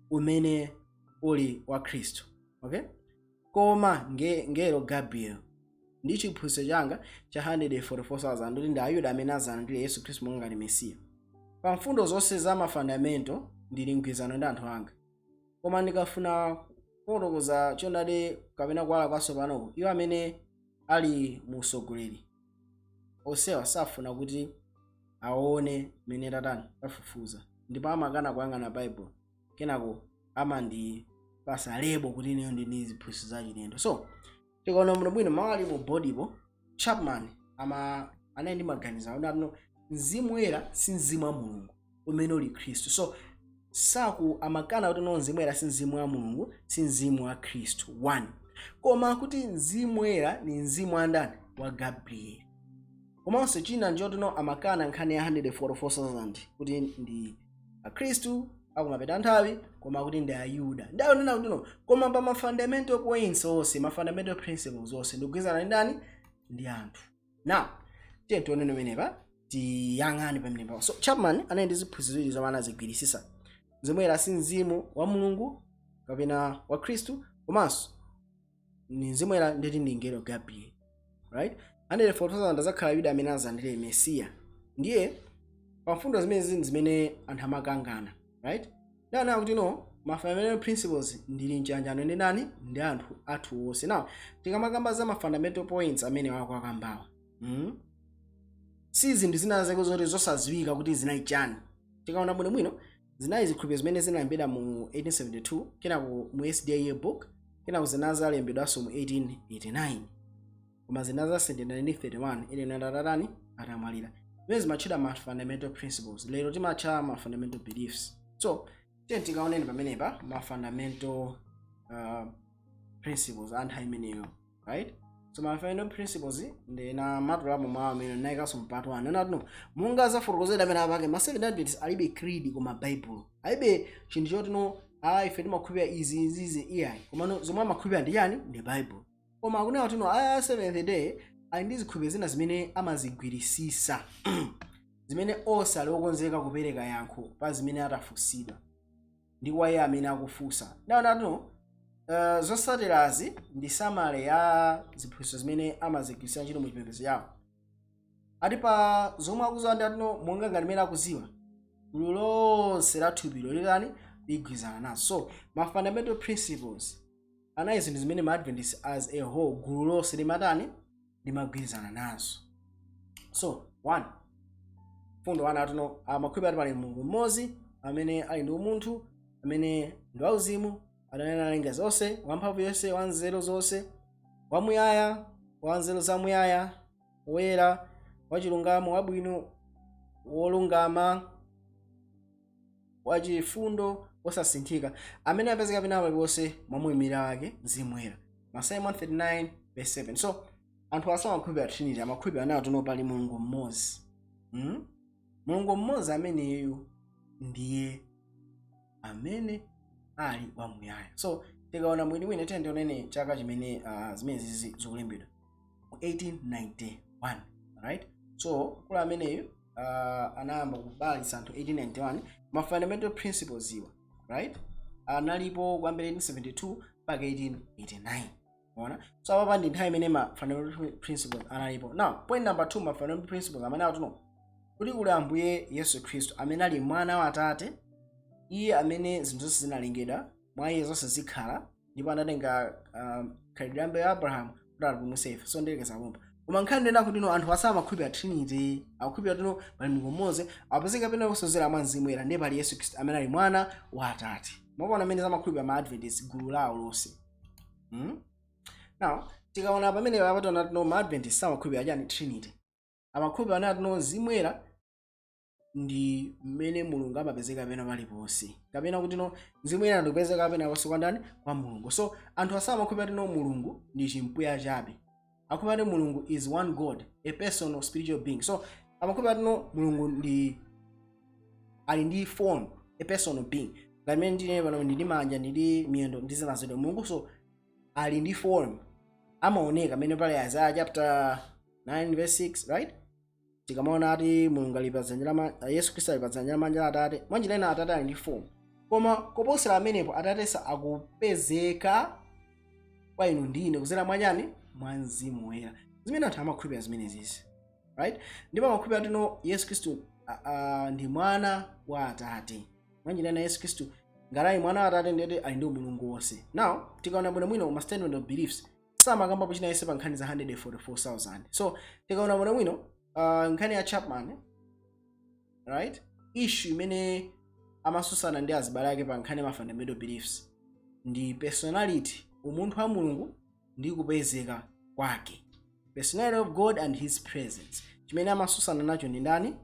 umene uli wa Khristu, okay, koma ngelo Gabriel, ndi chiphunzitso changa cha 144,000, ndoti ndi Ayuda amene azalandire Yesu Khristu monga ngati Mesiya. Pa mfundo zonse za ma fundamental ndili mgwirizano ndi anthu anga, koma ndikafuna kufotokoza choonadi kapena kuwala kwatsopanoku, iwo amene ali mu usogoleri onsewa safuna kuti aone mmene tatani tafufuza, ndipo amakana kuyang'ana Bible, kenako amandipasa label kuti ineyo ndini ziphunzitso zachilendo. So tikaona bwino bwino mawu ali mu bold po, Chapman Ama anali ndi maganizo akuti no, Mzimu Woyera si mzimu wa Mulungu umene uli Khristu. So saku amakana kuti no, Mzimu Woyera si mzimu wa Mulungu, si mzimu wa Khristu one, koma kuti Mzimu Woyera ni mzimu wa ndani? Wa Gabriel. Komanso china njoti no, amakana nkhani ya 144,000 kuti ndi Akhristu akumapeta nthawi, koma kuti ndi Ayuda. Ndayonena kuti no, koma pa ma fundamental points onse, ma fundamental principles onse, ndikugwirizana ndi ndani? Ndi anthu. Now tiye tionene pamenepa, tiyang'ane pamenepa. So Chapman anali ndi ziphunzitso ziwiri zomwe anazigwirisisa: Mzimu Woyera si mzimu wa Mulungu kapena wa Khristu, komanso ni Mzimu Woyera nditi ndi mngelo Gabriel, right? 144,000 azakhala Yuda amene azalandire Mesiya. Ndiye pa mfundo zimene zini zimene anthu amakangana, right? Ndana kuti no, ma fundamental principles ndili mchanjano ndi nani? Ndi anthu athu onse. Now tikamakamba za ma fundamental points amene wako akambawa, Si zinthu zina zake zoti zosaziwika kuti zinali chani. Tikaona bwinobwino, zinali zikhulupiriro zimene zinalembedwa mu 1872, kenako mu SDA book, kenako zinazalembedwanso mu 1889, koma zinazasendedwa 1931 ine atatani? Atamwalira. Zimene zimatchedwa ma fundamental principles, lero timatcha ma fundamental beliefs. So tiye tikaoneni pamenepa ma fundamental principles a nthawi imeneyo, right? So ma fundamental principles ndina matulapo mwawo amene nayikanso mpato anu nati monga zafotokozedwa amene apake ma Seventh Adventist alibe creed, koma Bible alibe chinthu choti no, a ife timakhulupirira izi, izizi, iyayi. Komano zomwe amakhulupirira ndi chani? Ndi Bible. Koma akunena kuti no, a Seventh Day ali ndi zikhulupiriro zina zimene amazigwirisisa, zimene onse ali okonzeka kupereka yankho pa zimene atafunsidwa ndi kwa iye amene akufunsa. Ndaona no, zotsatirazi ndi summary ya ziphunzitso zimene amazigwirisira ntchito mu chipembedzo chawo. Ati pa zomwe akuziwa ndi atino monga ngati mmene akuziwa gulu lonse la thupilo lilani ligwirizana nazo. So ma fundamental principles anali zinthu zimene ma Adventist as a whole, gulu lonse limatani? Limagwirizana nazo. So one, fundo one, atino amakhulupirira ati pali Mulungu mmodzi amene ali ndi umunthu, amene ndi wauzimu, amene analenga zonse, wamphamvu yonse, wanzeru zonse, wamuyaya, wanzeru zamuyaya, woyera, wachilungamo, wabwino, wolungama, wachifundo, wosasinthika, amene apezeka pena paliponse mwamuyimira wake Mzimu Woyera, Masalimo 139 verse 7. So anthu asamakhulupirira Trinity, amakhulupirira nawo tuno pali Mulungu mmodzi, Mulungu mmodzi ameneyu ndiye amene ali wamuyaya. So tikaona mwinimwini, tiye tionene chaka chimene zimene zizi zikulembedwa mu 1891, right? So mkulu ameneyu anayamba kubalitsa anthu 1891. Ma fundamental principles iwa, right, analipo kuyambira 1872 mpaka 1889. Ona, so apa ndi nthawi imene ma fundamental principles analipo. Now point number 2, ma fundamental principles amene akuti kuti kuli Ambuye Yesu Khristu amene ali mwana wa Atate, iye amene zinthu zonse zinalengedwa mwa iye, zonse zikhala, ndipo anatenga khalidwe la mbewu ya Abrahamu kuti alipumutse ife. So ndilekeza pompa. Koma nkhani ndena kuti no, anthu asamakhulupirira Trinity, akukhulupirira kuti no, pali Mulungu mmodzi apezeka pena kusozera mwa Mzimu Woyera, ndiye pali Yesu Khristu amene ali mwana wa Atate. Mwaona amene zamakhulupirira ma Adventist gulu lawo lonse, Now tikaona pamene apationa tino ma Adventist samakhulupirira chani? Trinity. Amakhulupirira nati no, Mzimu Woyera ndi mmene Mulungu amapezeka pena paliponse, kapena kuti no, Mzimu Woyera ndikupezeka pena ponse kwa ndani? Kwa Mulungu. So anthu asamakhulupirira kuti no, Mulungu ndi chimpweya chabe. Akhulupirira kuti Mulungu is one God, a personal spiritual being. So amakhulupirira kuti no, Mulungu ndi ali ndi form, a personal being, ngati mmene ndine pano, ndili manja, ndili miyendo ndi zina zotero. Mulungu so ali ndi form, amaoneka, mmene pali Isaiah chapter 9 verse 6, right? Tikamaona ati Mulungu ali pa dzanja la Yesu Khristu ali pa dzanja lamanja la Atate, mwanjira ina Atate ali ndi form. Koma koposera amenepo, Atatesa akupezeka kwa inu ndine kuzera mwachani? Mwa Mzimu Woyera. Zimene anthu amakhulupirira zimenezisi, right? Ndipo amakhulupirira kuti no, Yesu Khristu ndi mwana wa Atate. Mwanjira ina Yesu Khristu ngati ali mwana wa Atate, ndiyoti ali ndi umulungu wonse. Now tikaona bwinobwino ma statement of beliefs, samakambapo china yense pa nkhani za 144,000. So tikaona bwinobwino nkhani ya Chapman, right, issue imene amasusana ndi azibale ake pa nkhani ya ma fundamental beliefs ndi personality, umunthu wa Mulungu ndi kupezeka kwake. Personality of God and His presence. Chimene amasusana nacho ndi ndani?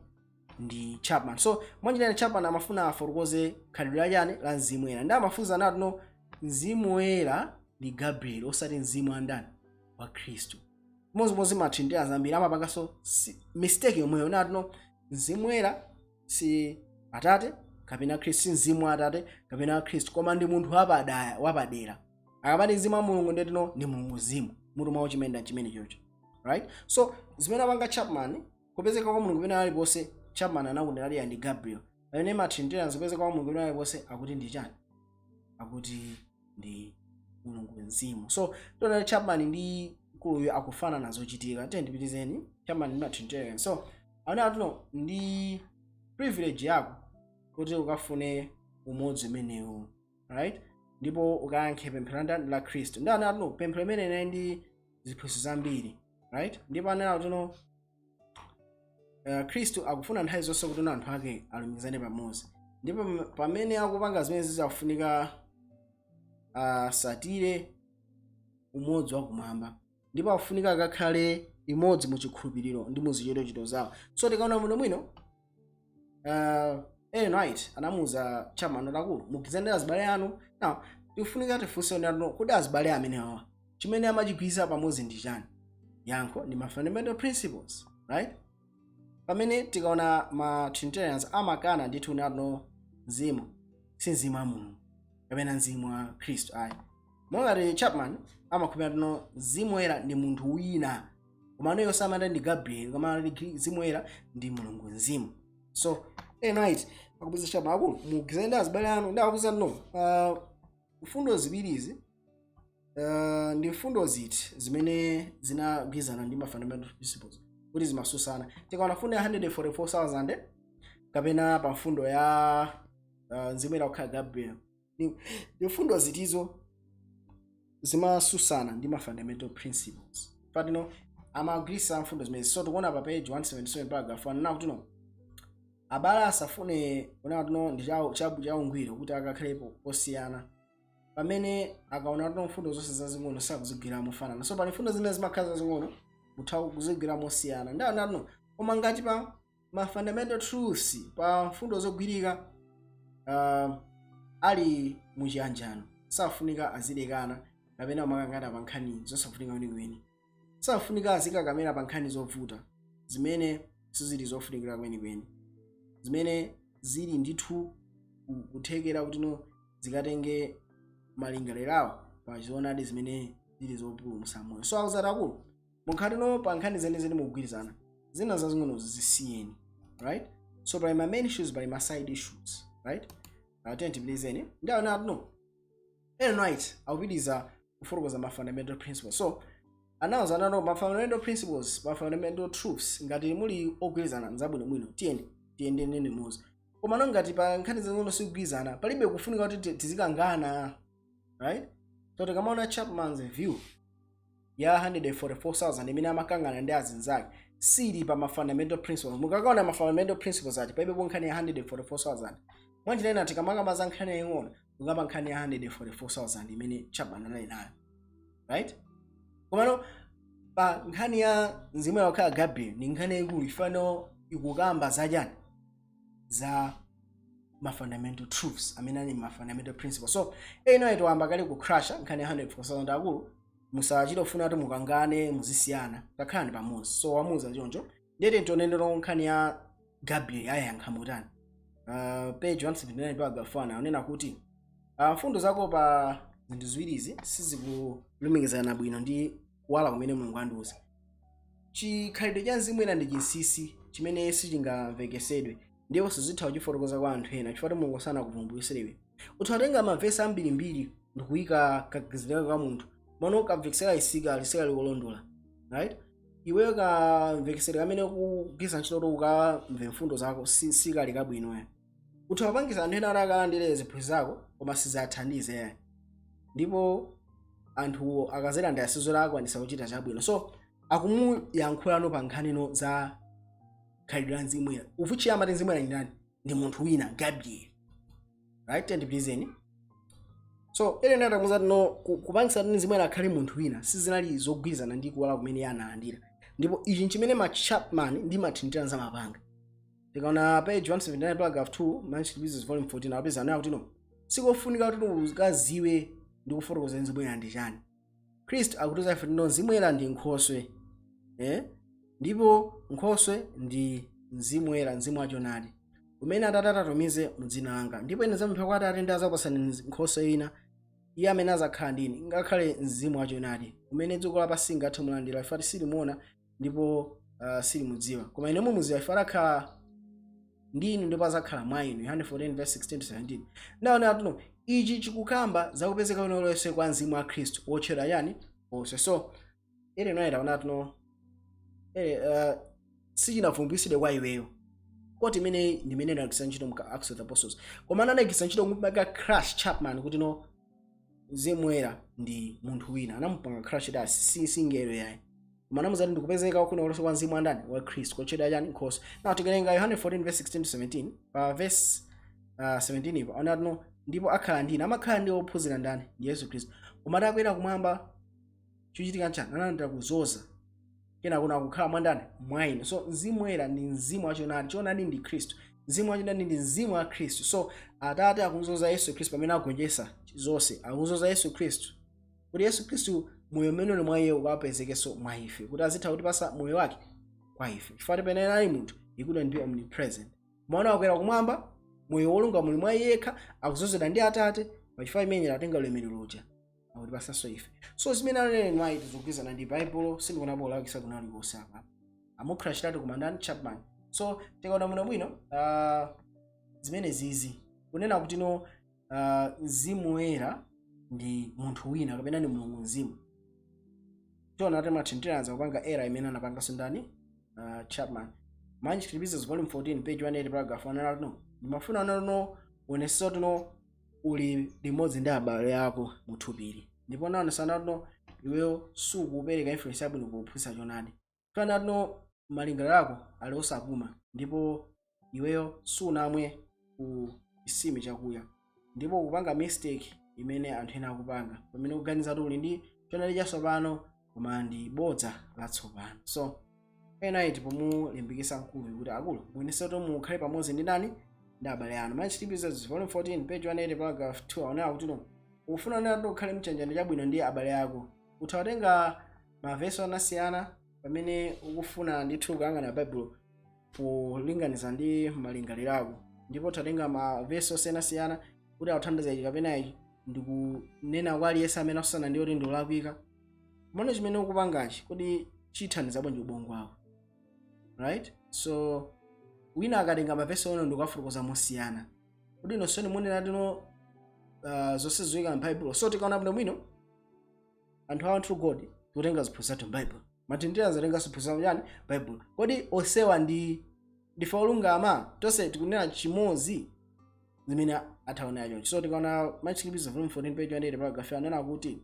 Ndi Chapman. So mwanjira, Chapman amafuna afotokoze khalidwe lachani? La Mzimu Woyera. Ndi amafunsa nati, no, Mzimu Woyera ndi Gabriel, osati mzimu wa ndani? Wa Khristu. Mozimozi ma Trinitarians ambiri amapanganso mistake yomweyo, nati, no, Mzimu Woyera si Atate kapena Khristu, si mzimu wa Atate kapena wa Khristu, koma ndi munthu wapadera. Akamati mzimu wa Mulungu, ndetino ndi Mulungu mzimu. Mutu mwawo chimene chimene chocho, right? So zimene apanga Chapman, kupezeka kwa Mulungu pena aliponse, Chapman anakunena ndi Gabriel, pamene ma Trinitarians kupezeka kwa Mulungu pena aliponse akuti ndi chani? Akuti ndi Mulungu mzimu. So tiona Chapman ndi mkuluyo akufanana zochitika. Tiye ndipitizeni. Chapman ndi ma Trinitarian. So aona atuno ndi privilege yako kuti ukafune umodzi umenewu, right? Ndipo ukayankhe pemphero la ndani? La Khristu. Ndi ana atuno pemphero imene inali ndi ziphunzitso zambiri, right? Ndipo anena atuno Khristu akufuna nthawi zonse kuti anthu ake alumikizane pamodzi, ndipo pamene akupanga zimene zizafunika asatire umodzi wakumwamba, ndipo akufunika akakhale imodzi mu chikhulupiriro ndi mu zichitochito zawo. So tikaona bwinobwino, Ellen White anamuuza Chapman, akulu, mugwizanire azibale anu. Now tikufunika tifunse ndano kuti azibale amene awa chimene amachigwirizira pamodzi ndi chani? Yankho ndi ma fundamental principles, right? Pamene tikaona ma Trinitarians amakana ndithu nano mzimu si mzimu wa Mulungu kapena mzimu wa Khristu, ayi. Mongati Chapman amakhulupirira tino Mzimu Woyera ndi munthu wina, koma aneyo samati ndi Gabriel, koma amati Mzimu Woyera ndi Mulungu mzimu. So Ellen White akupeza Chapman, akulu, mugwizane ndi azibale anu. Ndi akuza no mfundo ziwirizi ndi mfundo ziti zimene zinagwizana ndi ma fundamental principles kuti zimasusana? Tikaona mfundo ya 144,000 kapena pa mfundo ya mzimu woyera kukhala Gabriel, ndi mfundo zitizo zimasusana ndi ma fundamental principles? Patino amagwirisa mfundo zimene. So tikuona pa page 177 paragraph 1 na kuti no, abale asafune kunena kuti ndi chaungwiro kuti akakhalepo posiyana pamene akaona kuti mfundo zonse zazing'ono sakuzigwira mofanana. So pali mfundo zimene zimakhala zazing'ono, mutha kuzigwira mosiyana. Ndi anatino, koma ngati pa ma fundamental truths, pa mfundo zogwirika, ali muchiyanjano, safunika azilekana kapena kumakangana pa nkhani zosafunika kwenikweni. Safunika azikakamira pa nkhani zovuta zimene sizili zofunikira kwenikweni, zimene zili ndithu kuthekera kuti no zikatenge malingaliro awo pa zoonadi zimene zili zopulumutsa moyo. So akuzati, akulu, mukhatino pa nkhani zenizeni mukugwirizana, zina zazing'onozi zisiyeni, right? So pali ma main issues, pali ma side issues, right? Tiyeni ndi aona no Ellen White akupitiriza kufotokoza ma fundamental principles. So anawuza nano ma fundamental principles, ma fundamental truths, ngati muli ogwirizana, nzabwinobwino, tiyeni tiyendeni limodzi. Koma no, ngati pa nkhani zazing'ono sikugwirizana, palibe kufunika kuti tizikangana, right? So tikamaona Chapman's view ya 144,000 imene amakangana ndi azinzake sili pa ma fundamental principles. Mukakaona ma fundamental principles aja, palibe nkhani ya 144,000. Mwanjira ina, tikamakamba za nkhani yaying'ono, tikamba nkhani ya 144,000 imene Chapman anali nayo, right? Komano pa nkhani ya mzimu wakhala Gabriel ni nkhani yayikulu, ifano ikukamba zachani? Za ma fundamental truths amene ali ma fundamental principles. So eno toyamba kale ku crasha nkhani ya 144,000. Akulu, musachite kufuna kuti mukangane, muzisiyana, takhalani pamodzi. So wamuuza choncho. Ndete tionenero nkhani ya Gabriel ayankha mutani? Page 179 paragraph 1 aonena kuti mfundo zako pa zinthu ziwirizi sizikulumikizana bwino ndi kuwala kumene Mulungu andiuza. Chikhalidwe cha mzimu ena ndi chinsinsi chimene sichingamvekesedwe, ndipo sizitha kuchifotokoza kwa anthu ena, chifukwa Mulungu sanakuvumbulutse. Utha kutenga mavesi ambirimbiri ndikuyika kagwirizidwe ka munthu mono kamvekesera isika lisika likulondola, right? Iweyo kamvekesedwe kamene kugwiritsa ntchito kuti ukamve mfundo zako sikali kabwino ya. Utha kupangisa anthu ena kuti akalandire ziphunzitso zako, koma sizathandize ya, ndipo anthuwo akazilandira sizoti akwanisa kuchita chabwino. So akumuyankhulano pa nkhanino za khalidwe la mzimu woyera, uvuchi amati mzimu woyera ndi ndani? Ndi munthu wina, Gabriel, right? Tendipilizeni. So Ellen atamuza no kupangisa kuti Mzimu Woyera akhale munthu wina sizinali zogwirizana ndi kuwala kumene iye analandira, ndipo ichi nchimene ma Chapman ndi ma Trinitarians amapanga. Tikaona page 179 paragraph 2, Manuscript Wizards volume 14, apeza anayo kuti no, sikofunika kuti ukaziwe ndi kufotokoza Mzimu Woyera ndi chani. Khristu akutiuza ife no, Mzimu Woyera ndi nkhoswe, eh? Ndipo nkhoswe ndi Mzimu Woyera, mzimu wachonadi umene Atate atatumize mu dzina langa. Ndipo ine zamupempha kwa Atate ndi azapasani nkhoswe ina, iye amene azakhala ndi ine, ngakhale mzimu wachonadi, umene dziko lapansi singathe mulandira, ife silimuona ndipo silimudziwa, koma ine mumudziwa, ife adakhala ndi inu ndipo azakhala mwa inu. Yohane 14 verse 16 to 17. Ndaona tuno ichi chikukamba zakupezeka lonse kwa mzimu wa Khristu wotchedwa yani? Nkhoswe. So Ellen White aona tuno sichinavumbitsidwe kwa iweyo koti imene ndimene inagwiritsa ntchito mu Acts of the Apostles, koma anagwiritsa ntchito kumupanga crash Chapman kuti no, Mzimu Woyera ndi munthu wina. Anamupanga crash da si singelo yayi, koma anamuzati ndikupezeka kuna kulonse kwa mzimu andani? Wa Khristu, kotchedwa chani? Nkhoswe. Now tikalenga Yohane 14 verse 16 to 17, pa verse 17 ipo aona tuno ndipo akhala ndine, amakhala ndi ophunzira ndani? Ndi Yesu Khristu. Koma atakwera kumwamba, chochitika nchani? Analandira kuzoza, kena kuna kukhala mwandani? Mwa inu. So Mzimu Woyera ndi mzimu wachonadi, choonadi ndi Khristu, mzimu wachonadi ndi mzimu wa Khristu. So Atate akuzoza Yesu Khristu pamene agonjetsa zonse, akuzoza Yesu Khristu kuti Yesu Khristu moyo umene uli mwa iye ukapezekenso mwa ife, kuti azitha kutipasa moyo wake kwa ife, chifukwa pamene ali munthu he couldn't be omnipresent. Mwana wakwera kumwamba, moyo wolungama uli mwa iye yekha, akuzozedwa ndi Atate. Pachifukwa imene atenga ulemerero uja akutipasanso ife. So zimene ananena White zogwirizana ndi Baibulo, sindikuonapo kulakwitsa kulikonse apa. Amukhala chitatu kumandani Chapman. So tikaona bwino bwino zimene zizi kunena kuti no, Mzimu Woyera ndi munthu wina kapena ndi Mulungu mzimu, tiona kuti ma Trinitarians akupanga error imene anapanganso ndani? Chapman. Manuscript Wizards volume 14 page 180 paragraph 1, no, ndimafuna no uonesesa kuti no, uli limodzi ndi abale ako muthupili, ndipo naonesana no, iweyo sukupereka influence yabwino pophunzitsa choonadi. Fana no, malingaliro ako ali osapuma, ndipo iweyo sunamwe ku chisime chakuya, ndipo kupanga mistake imene anthu ena akupanga pamene kuganiza kuti uli ndi choonadi chatsopano, koma ndi bodza latsopano. So ena iti pomulimbikitsa mkulu kuti akulu muyenese kuti mukhale pamodzi ndi ndani? Ndi abale anu. Manuscript Wizards volume 14 page 180 paragraph 2 aonera kuti no, ufuna nena kuti ukhale mchanjano chabwino ndi abale ako, utha kutenga mavesi anasiyana pamene ukufuna ndithu kuyang'ana Baibulo polinganiza ndi malingaliro ako, ndipo utatenga mavesi osiyanasiyana kuti akuthandiza ichi kapena ichi, ndikunena kwa aliyense amene akusana ndi kuti ndiulakwika. Mone chimene ukupangachi kodi chithandiza bwanji ubongo wako, right? So wina akatenga mavesi ono ndikukafotokoza mosiyana, kuti nonseni munena tino zonse zoyika m'Baibulo. So tikaona bwinobwino, anthu a true God tikutenga ziphunzitso zathu m'Baibulo, ma Trinitarians atenga ziphunzitso chani? Baibulo. Kodi onsewa ndi ndife olungama tonse? Tikunena chimodzi zimene athaonera chonchi. So tikaona Manuscript volume 14 page 180 paragraph, anena kuti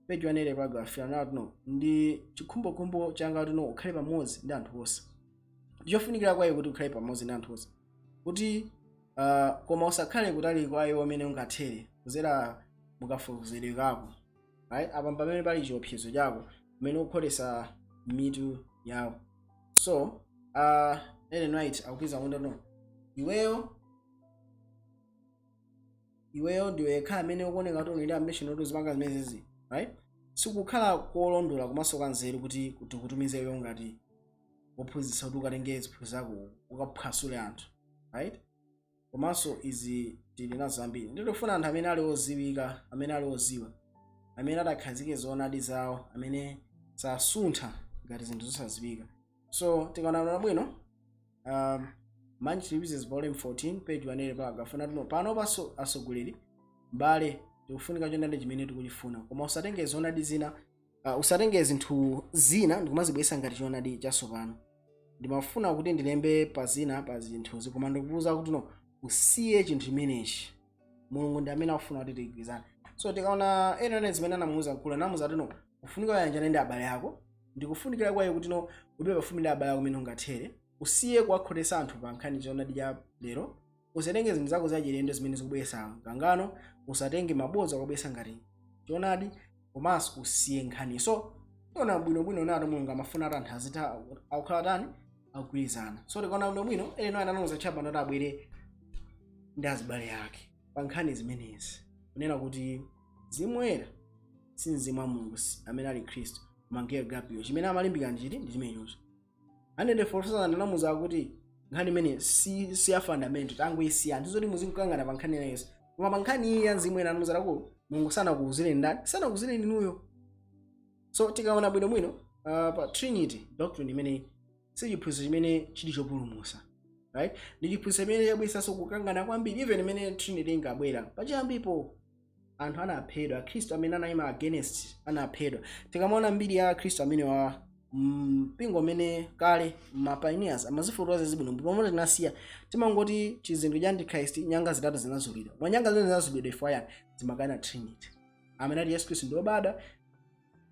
page 180 paragraph anena kuti no, ndi chikhumbokhumbo changa kuti no, ukhale pamodzi ndi anthu onse. Ndichofunikira kwa iwe kuti ukhale pamodzi ndi anthu onse kuti koma usakhale kutali kwa iwo amene ungathere kuzera mukafotokozedwe kako, right? Apa pamene pali chiopsezo chako pamene ukukhotesa mitu yawo. So Ellen White akupwiza kuti no, iweyo ndiwe yekha amene ukuoneka kuti uli ndi ambition kuti uzipanga zimenezi, right? Sikukhala kolondola komanso kanzeru kuti tikutumize iwe ngati wophunzitsa kuti ukatenge ziphunzitso zako ukaphwasule anthu, right? Komanso izi tili nazo zambiri. Ndikufuna anthu amene ali oziwika, amene ali oziwa, amene adakhazike zoonadi zawo, amene sasuntha ngati zinthu zosaziwika. So tikaona bwino, Manuscript Wizards volume 14 page 180 paragraph 1, pano paso atsogoleri mbale tikufunika choonadi chimene tikuchifuna, koma usatenge zoonadi zina, usatenge zinthu zina ndikumazibweretsa ngati choonadi chatsopano. Ndimafuna kuti ndilembe pa zina pa zinthuzi, koma ndikukuwuza kuti no, usiye chinthu chimenechi. Mulungu ndi amene akufuna kuti tigwirizane. So tikaona ena zimene anamuwuza mkulu, anamuwuza kuti no, ufunika uyanjane ndi abale ako. Ndikufunikira kwayo kuti no, ube pafupi ndi abale ako umene ungathere, usiye kuwakhotesa anthu pa nkhani choonadi cha lero. Usatenge zinthu zako zachilendo zimene zikubweretsa mkangano. Usatenge mabodza kubweretsa ngati choonadi, komanso usiye nkhani. So tiona bwinobwino nato Mulungu amafuna ati anthu azitha akukhala tani, akugwirizana. So tikaona bwinobwino, eno ananoza chapano kuti abwere ndi azibale ake pa nkhani zimenezi, kunena kuti Mzimu Woyera si mzimu wa Mulungu amene ali Khristu, koma mngelo Gabriel. Chimene amalimbika ndichiti? Ndi chimenechocho. 144,000 anamuza kuti nkhani imene si ya fundamental, tangoisiya. Ndizoti muzikukangana pa nkhani inayonso, koma pa nkhani iyi ya Mzimu Woyera, anamuza kuti Mulungu sanakuuzireni ndani? Sanakuuzireni inuyo. So tikaona bwinobwino, pa Trinity doctrine imene si chiphunzitso chimene chili chopulumutsa, right? Ndi chiphunzitso chimene chabweretsanso kukangana kwambiri. Even imene Trinity ingabwera pachiyambipo, anthu anaphedwa. Akhristu amene anayima against anaphedwa. Tikamaona mbiri ya Akhristu amene wa mpingo umene kale, ma pioneers amazifotokoza zibwino. Pomwe tinasiya, timangoti chizindikiro cha antichrist, nyanga zitatu zinazulidwa. Mwa nyanga zimene zinazulidwa ifo yani zimakana Trinity, amene ati Yesu Khristu ndi wobadwa,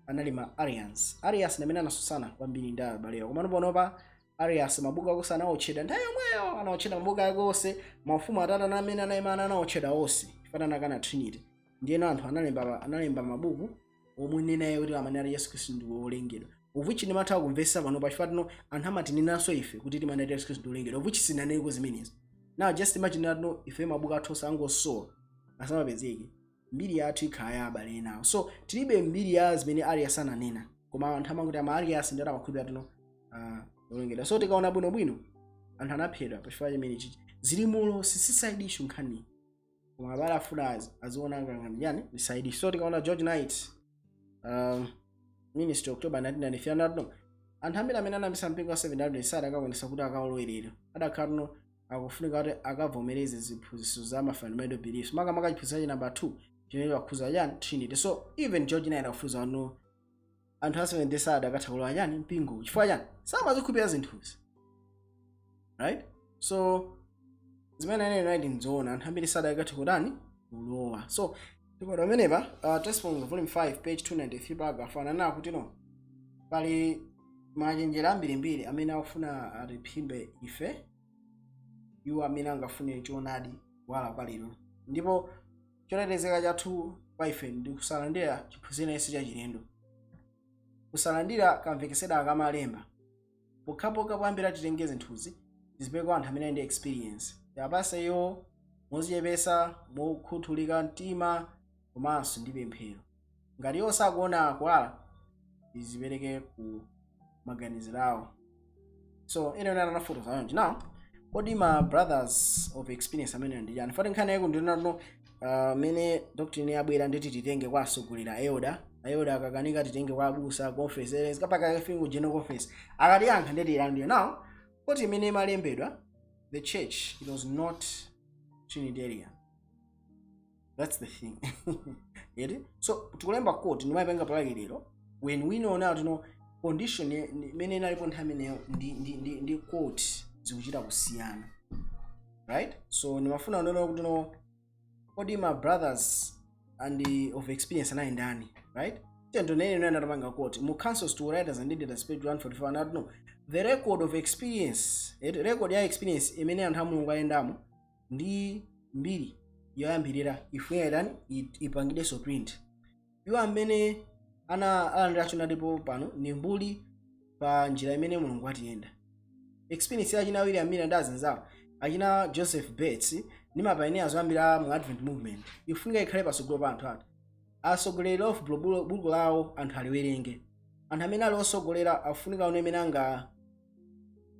anali ma Arians. Arius ndi amene anasusana kwambiri ndi abalewa. Komano panopa Arius mabuku ake anaotchedwa nthawi yomweyo, anaotchedwa mabuku ake onse. Maufumu atatu amene anayimana anaotchedwa onse chifukwa anakana Trinity. Ndiyeno anthu analemba mabuku omwe nenayo kuti amene ali Yesu Khristu ndi wolengedwa, of which ndimatha kumvetsa pano pachifukwa tino anthu amatinenanso ife kuti timanati Yesu Khristu ndi wolengedwa, of which sinaneko zimenezo. Now just imagine atino ife mabuku athu onse angosowa, asamapezeke, mbiri yathu ikhala ya abale nawo. So tilibe mbiri ya zimene Arius ananena, koma anthu amanguti ama Arius ndi amakhulupirira tino wolengedwa. So tikaona bwinobwino, anthu anaphedwa pachifukwa chimene chichi zili mulo si side issue nkhani, koma abale afuna aziona ngati yani ni side issue. So tikaona George Knight, Ministry, October 1993, anati anthu ambiri amene anayambisa mpingo wa 700 sadakakwanisa kuti akawalowerere, adakhala tuno akufunika kuti akavomereze ziphunzitso za ma fundamental beliefs, makamaka chiphunzitso cha number 2 chimene chakhuza chani? Trinity. So even George Knight akufuza ano anthu a 70 sadakatha kulowa chani? Mpingo. Chifukwa chani? Samazikhulupirira zinthuzi, right? So zimene anene right nzoona, anthu ambiri sadakathe kutani? Kulowa. So tikaona pamenepa, Testimonies volume 5 page 293 paragraph 1, anena kuti no, pali machenjera ambirimbiri amene akufuna atiphimbe ife, iwo amene angafune choonadi kuwala kwa lero, ndipo chotetezeka chathu kwa ife ndi kusalandira chiphunzitso yense chachilendo, kusalandira kamvekesedwe akamalemba. Pokhapokha poyambira titenge zinthuzi tizipereke kwa anthu amene ali ndi experience, apase iwo mozichepesa, mokhuthulika mtima komanso ndi pemphero. Ngati iwo sakuona kuwala, tizipereke ku maganiziro awo. So ene ene anafotokoza yonji. Now, kodi ma brothers of experience amene ndi chani? Fati nkhani yake ndinatino mene doctrine yabwera, nditi titenge kwa atsogoleri a elder. A elder akakanika, titenge kwa abusa, conference elders, kapaka kafika ku general conference, akatiyankha ndeti ilandiyo. Now, koti imene imalembedwa, the church, it was not Trinitarian. That's the thing yeti. So tikulemba quote, ndimayipenga palaki lero when we know now to condition imene inalipo nthawi imeneyo ndi quote zikuchita kusiyana, right? So ndimafuna kunena kuti no, kodi ma brothers and the of experience anali ndani, right? Tendo nene nene anatapanga quote mu Counsels to Writers and Editors page 144, anati no, the record of experience, record ya experience imene anthu a Mulungu ayendamo ndi mbiri yoyambirira ifunika itani? Ipangidwenso print. Iwo amene ana alandira chonadipo pano ni mbuli pa njira imene Mulungu atiyenda. Experience ya achina William Miller ndi azinzawo, achina Joseph Bates ndi ma pioneers ambiri a mu Advent Movement ifunika ikhale patsogolo pa anthu ati atsogoleri of buku lawo, anthu aliwerenge. Anthu amene ali osogolera afunika ono imene anga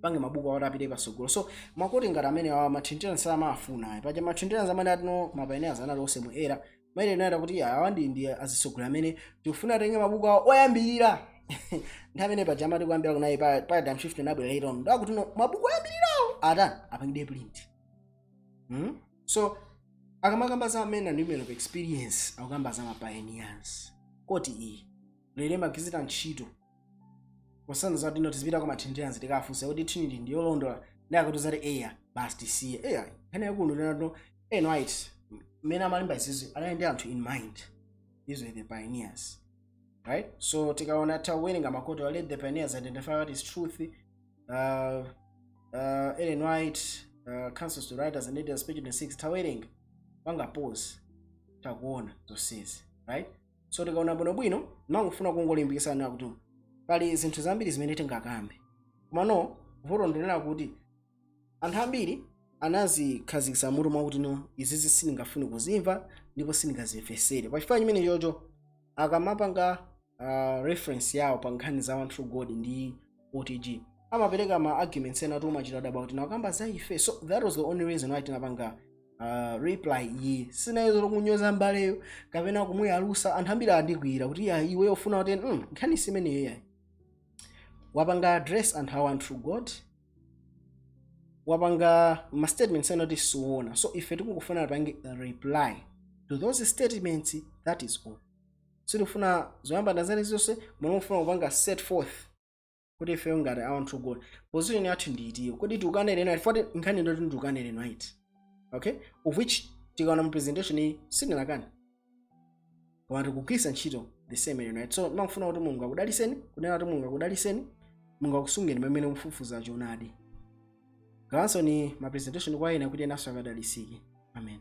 pange mabuku awo apite patsogolo. So ma quote ngati amene awa, ma Trinitarians samafuna ayi. Paja ma Trinitarians amene atino ma pioneers anali onse mu era maere inayita kuti awa ndi azisogolera amene tikufuna atenge mabuku awo oyambirira. Nthawi amene paja amati kuyambira kunayi paradigm shift inabwera later on, ndakuti no, mabuku oyambirirawo atani? Apangidwe print. So akamakamba za men and women of experience, akukamba za ma pioneers. Koti iyi lero imagwirizira ntchito kusanza kuti no, tizipita kwa ma Trinitarians tikafunsa kuti Trinity ndiyolondola, ndi akatiuza kuti eya, basi tisiye. Eya, nkhani yakuno tinato eno right, mmene amalemba izizi anali ndi anthu in mind. These were the pioneers, right? So tikaona, tawerenga ma quote, "Let the pioneers identify what is truth." Ellen White, Counsels to Writers and Editors, page 26. Tawerenga, panga pause, takuona zonsezi, right? So tikaona bwinobwino, mangofuna kungolimbikisana kuti pali zinthu zambiri zimene tingakambe, komano vuto ndinena kuti anthu ambiri anazikhazikitsa mutu mwakuti no, izizi sindingafune kuzimva ndipo sindingazimvesere. Pachifukwa chimene chocho, akamapanga reference yawo pa nkhani za One True God ndi OTG, amapereka ma arguments ena tumachita about nakamba za ife. So that was the only reason why tinapanga reply iyi. Sinayo kunyoza mbaleyo kapena kumuyalusa. Anthu ambiri andikwira kuti ya, iwe ufuna kuti nkhani simeneyo yayi. Wapanga address anthu a One True God, wapanga ma statements ena kuti siwona. So ife tikungofuna tipange reply to those statements, that is all. Sitifuna zoyamba zake zonse, koma kupanga set forth kuti ife ngati a One True God, position yathu ndi itiyo. Kodi tiukanere right? Foti nkhani ndoti ndiukanere right, okay, of which tikaona mu presentation iyi sindinakane, koma tikugwiritsa ntchito the same, right? So ndimafuna kuti Mulungu akudaliseni, kunena kuti Mulungu akudaliseni, Mulungu akusungeni pamene mufufuza choonadi. Gawanso ni ma presentation kwa ena kuti enanso akadalisike. Amen.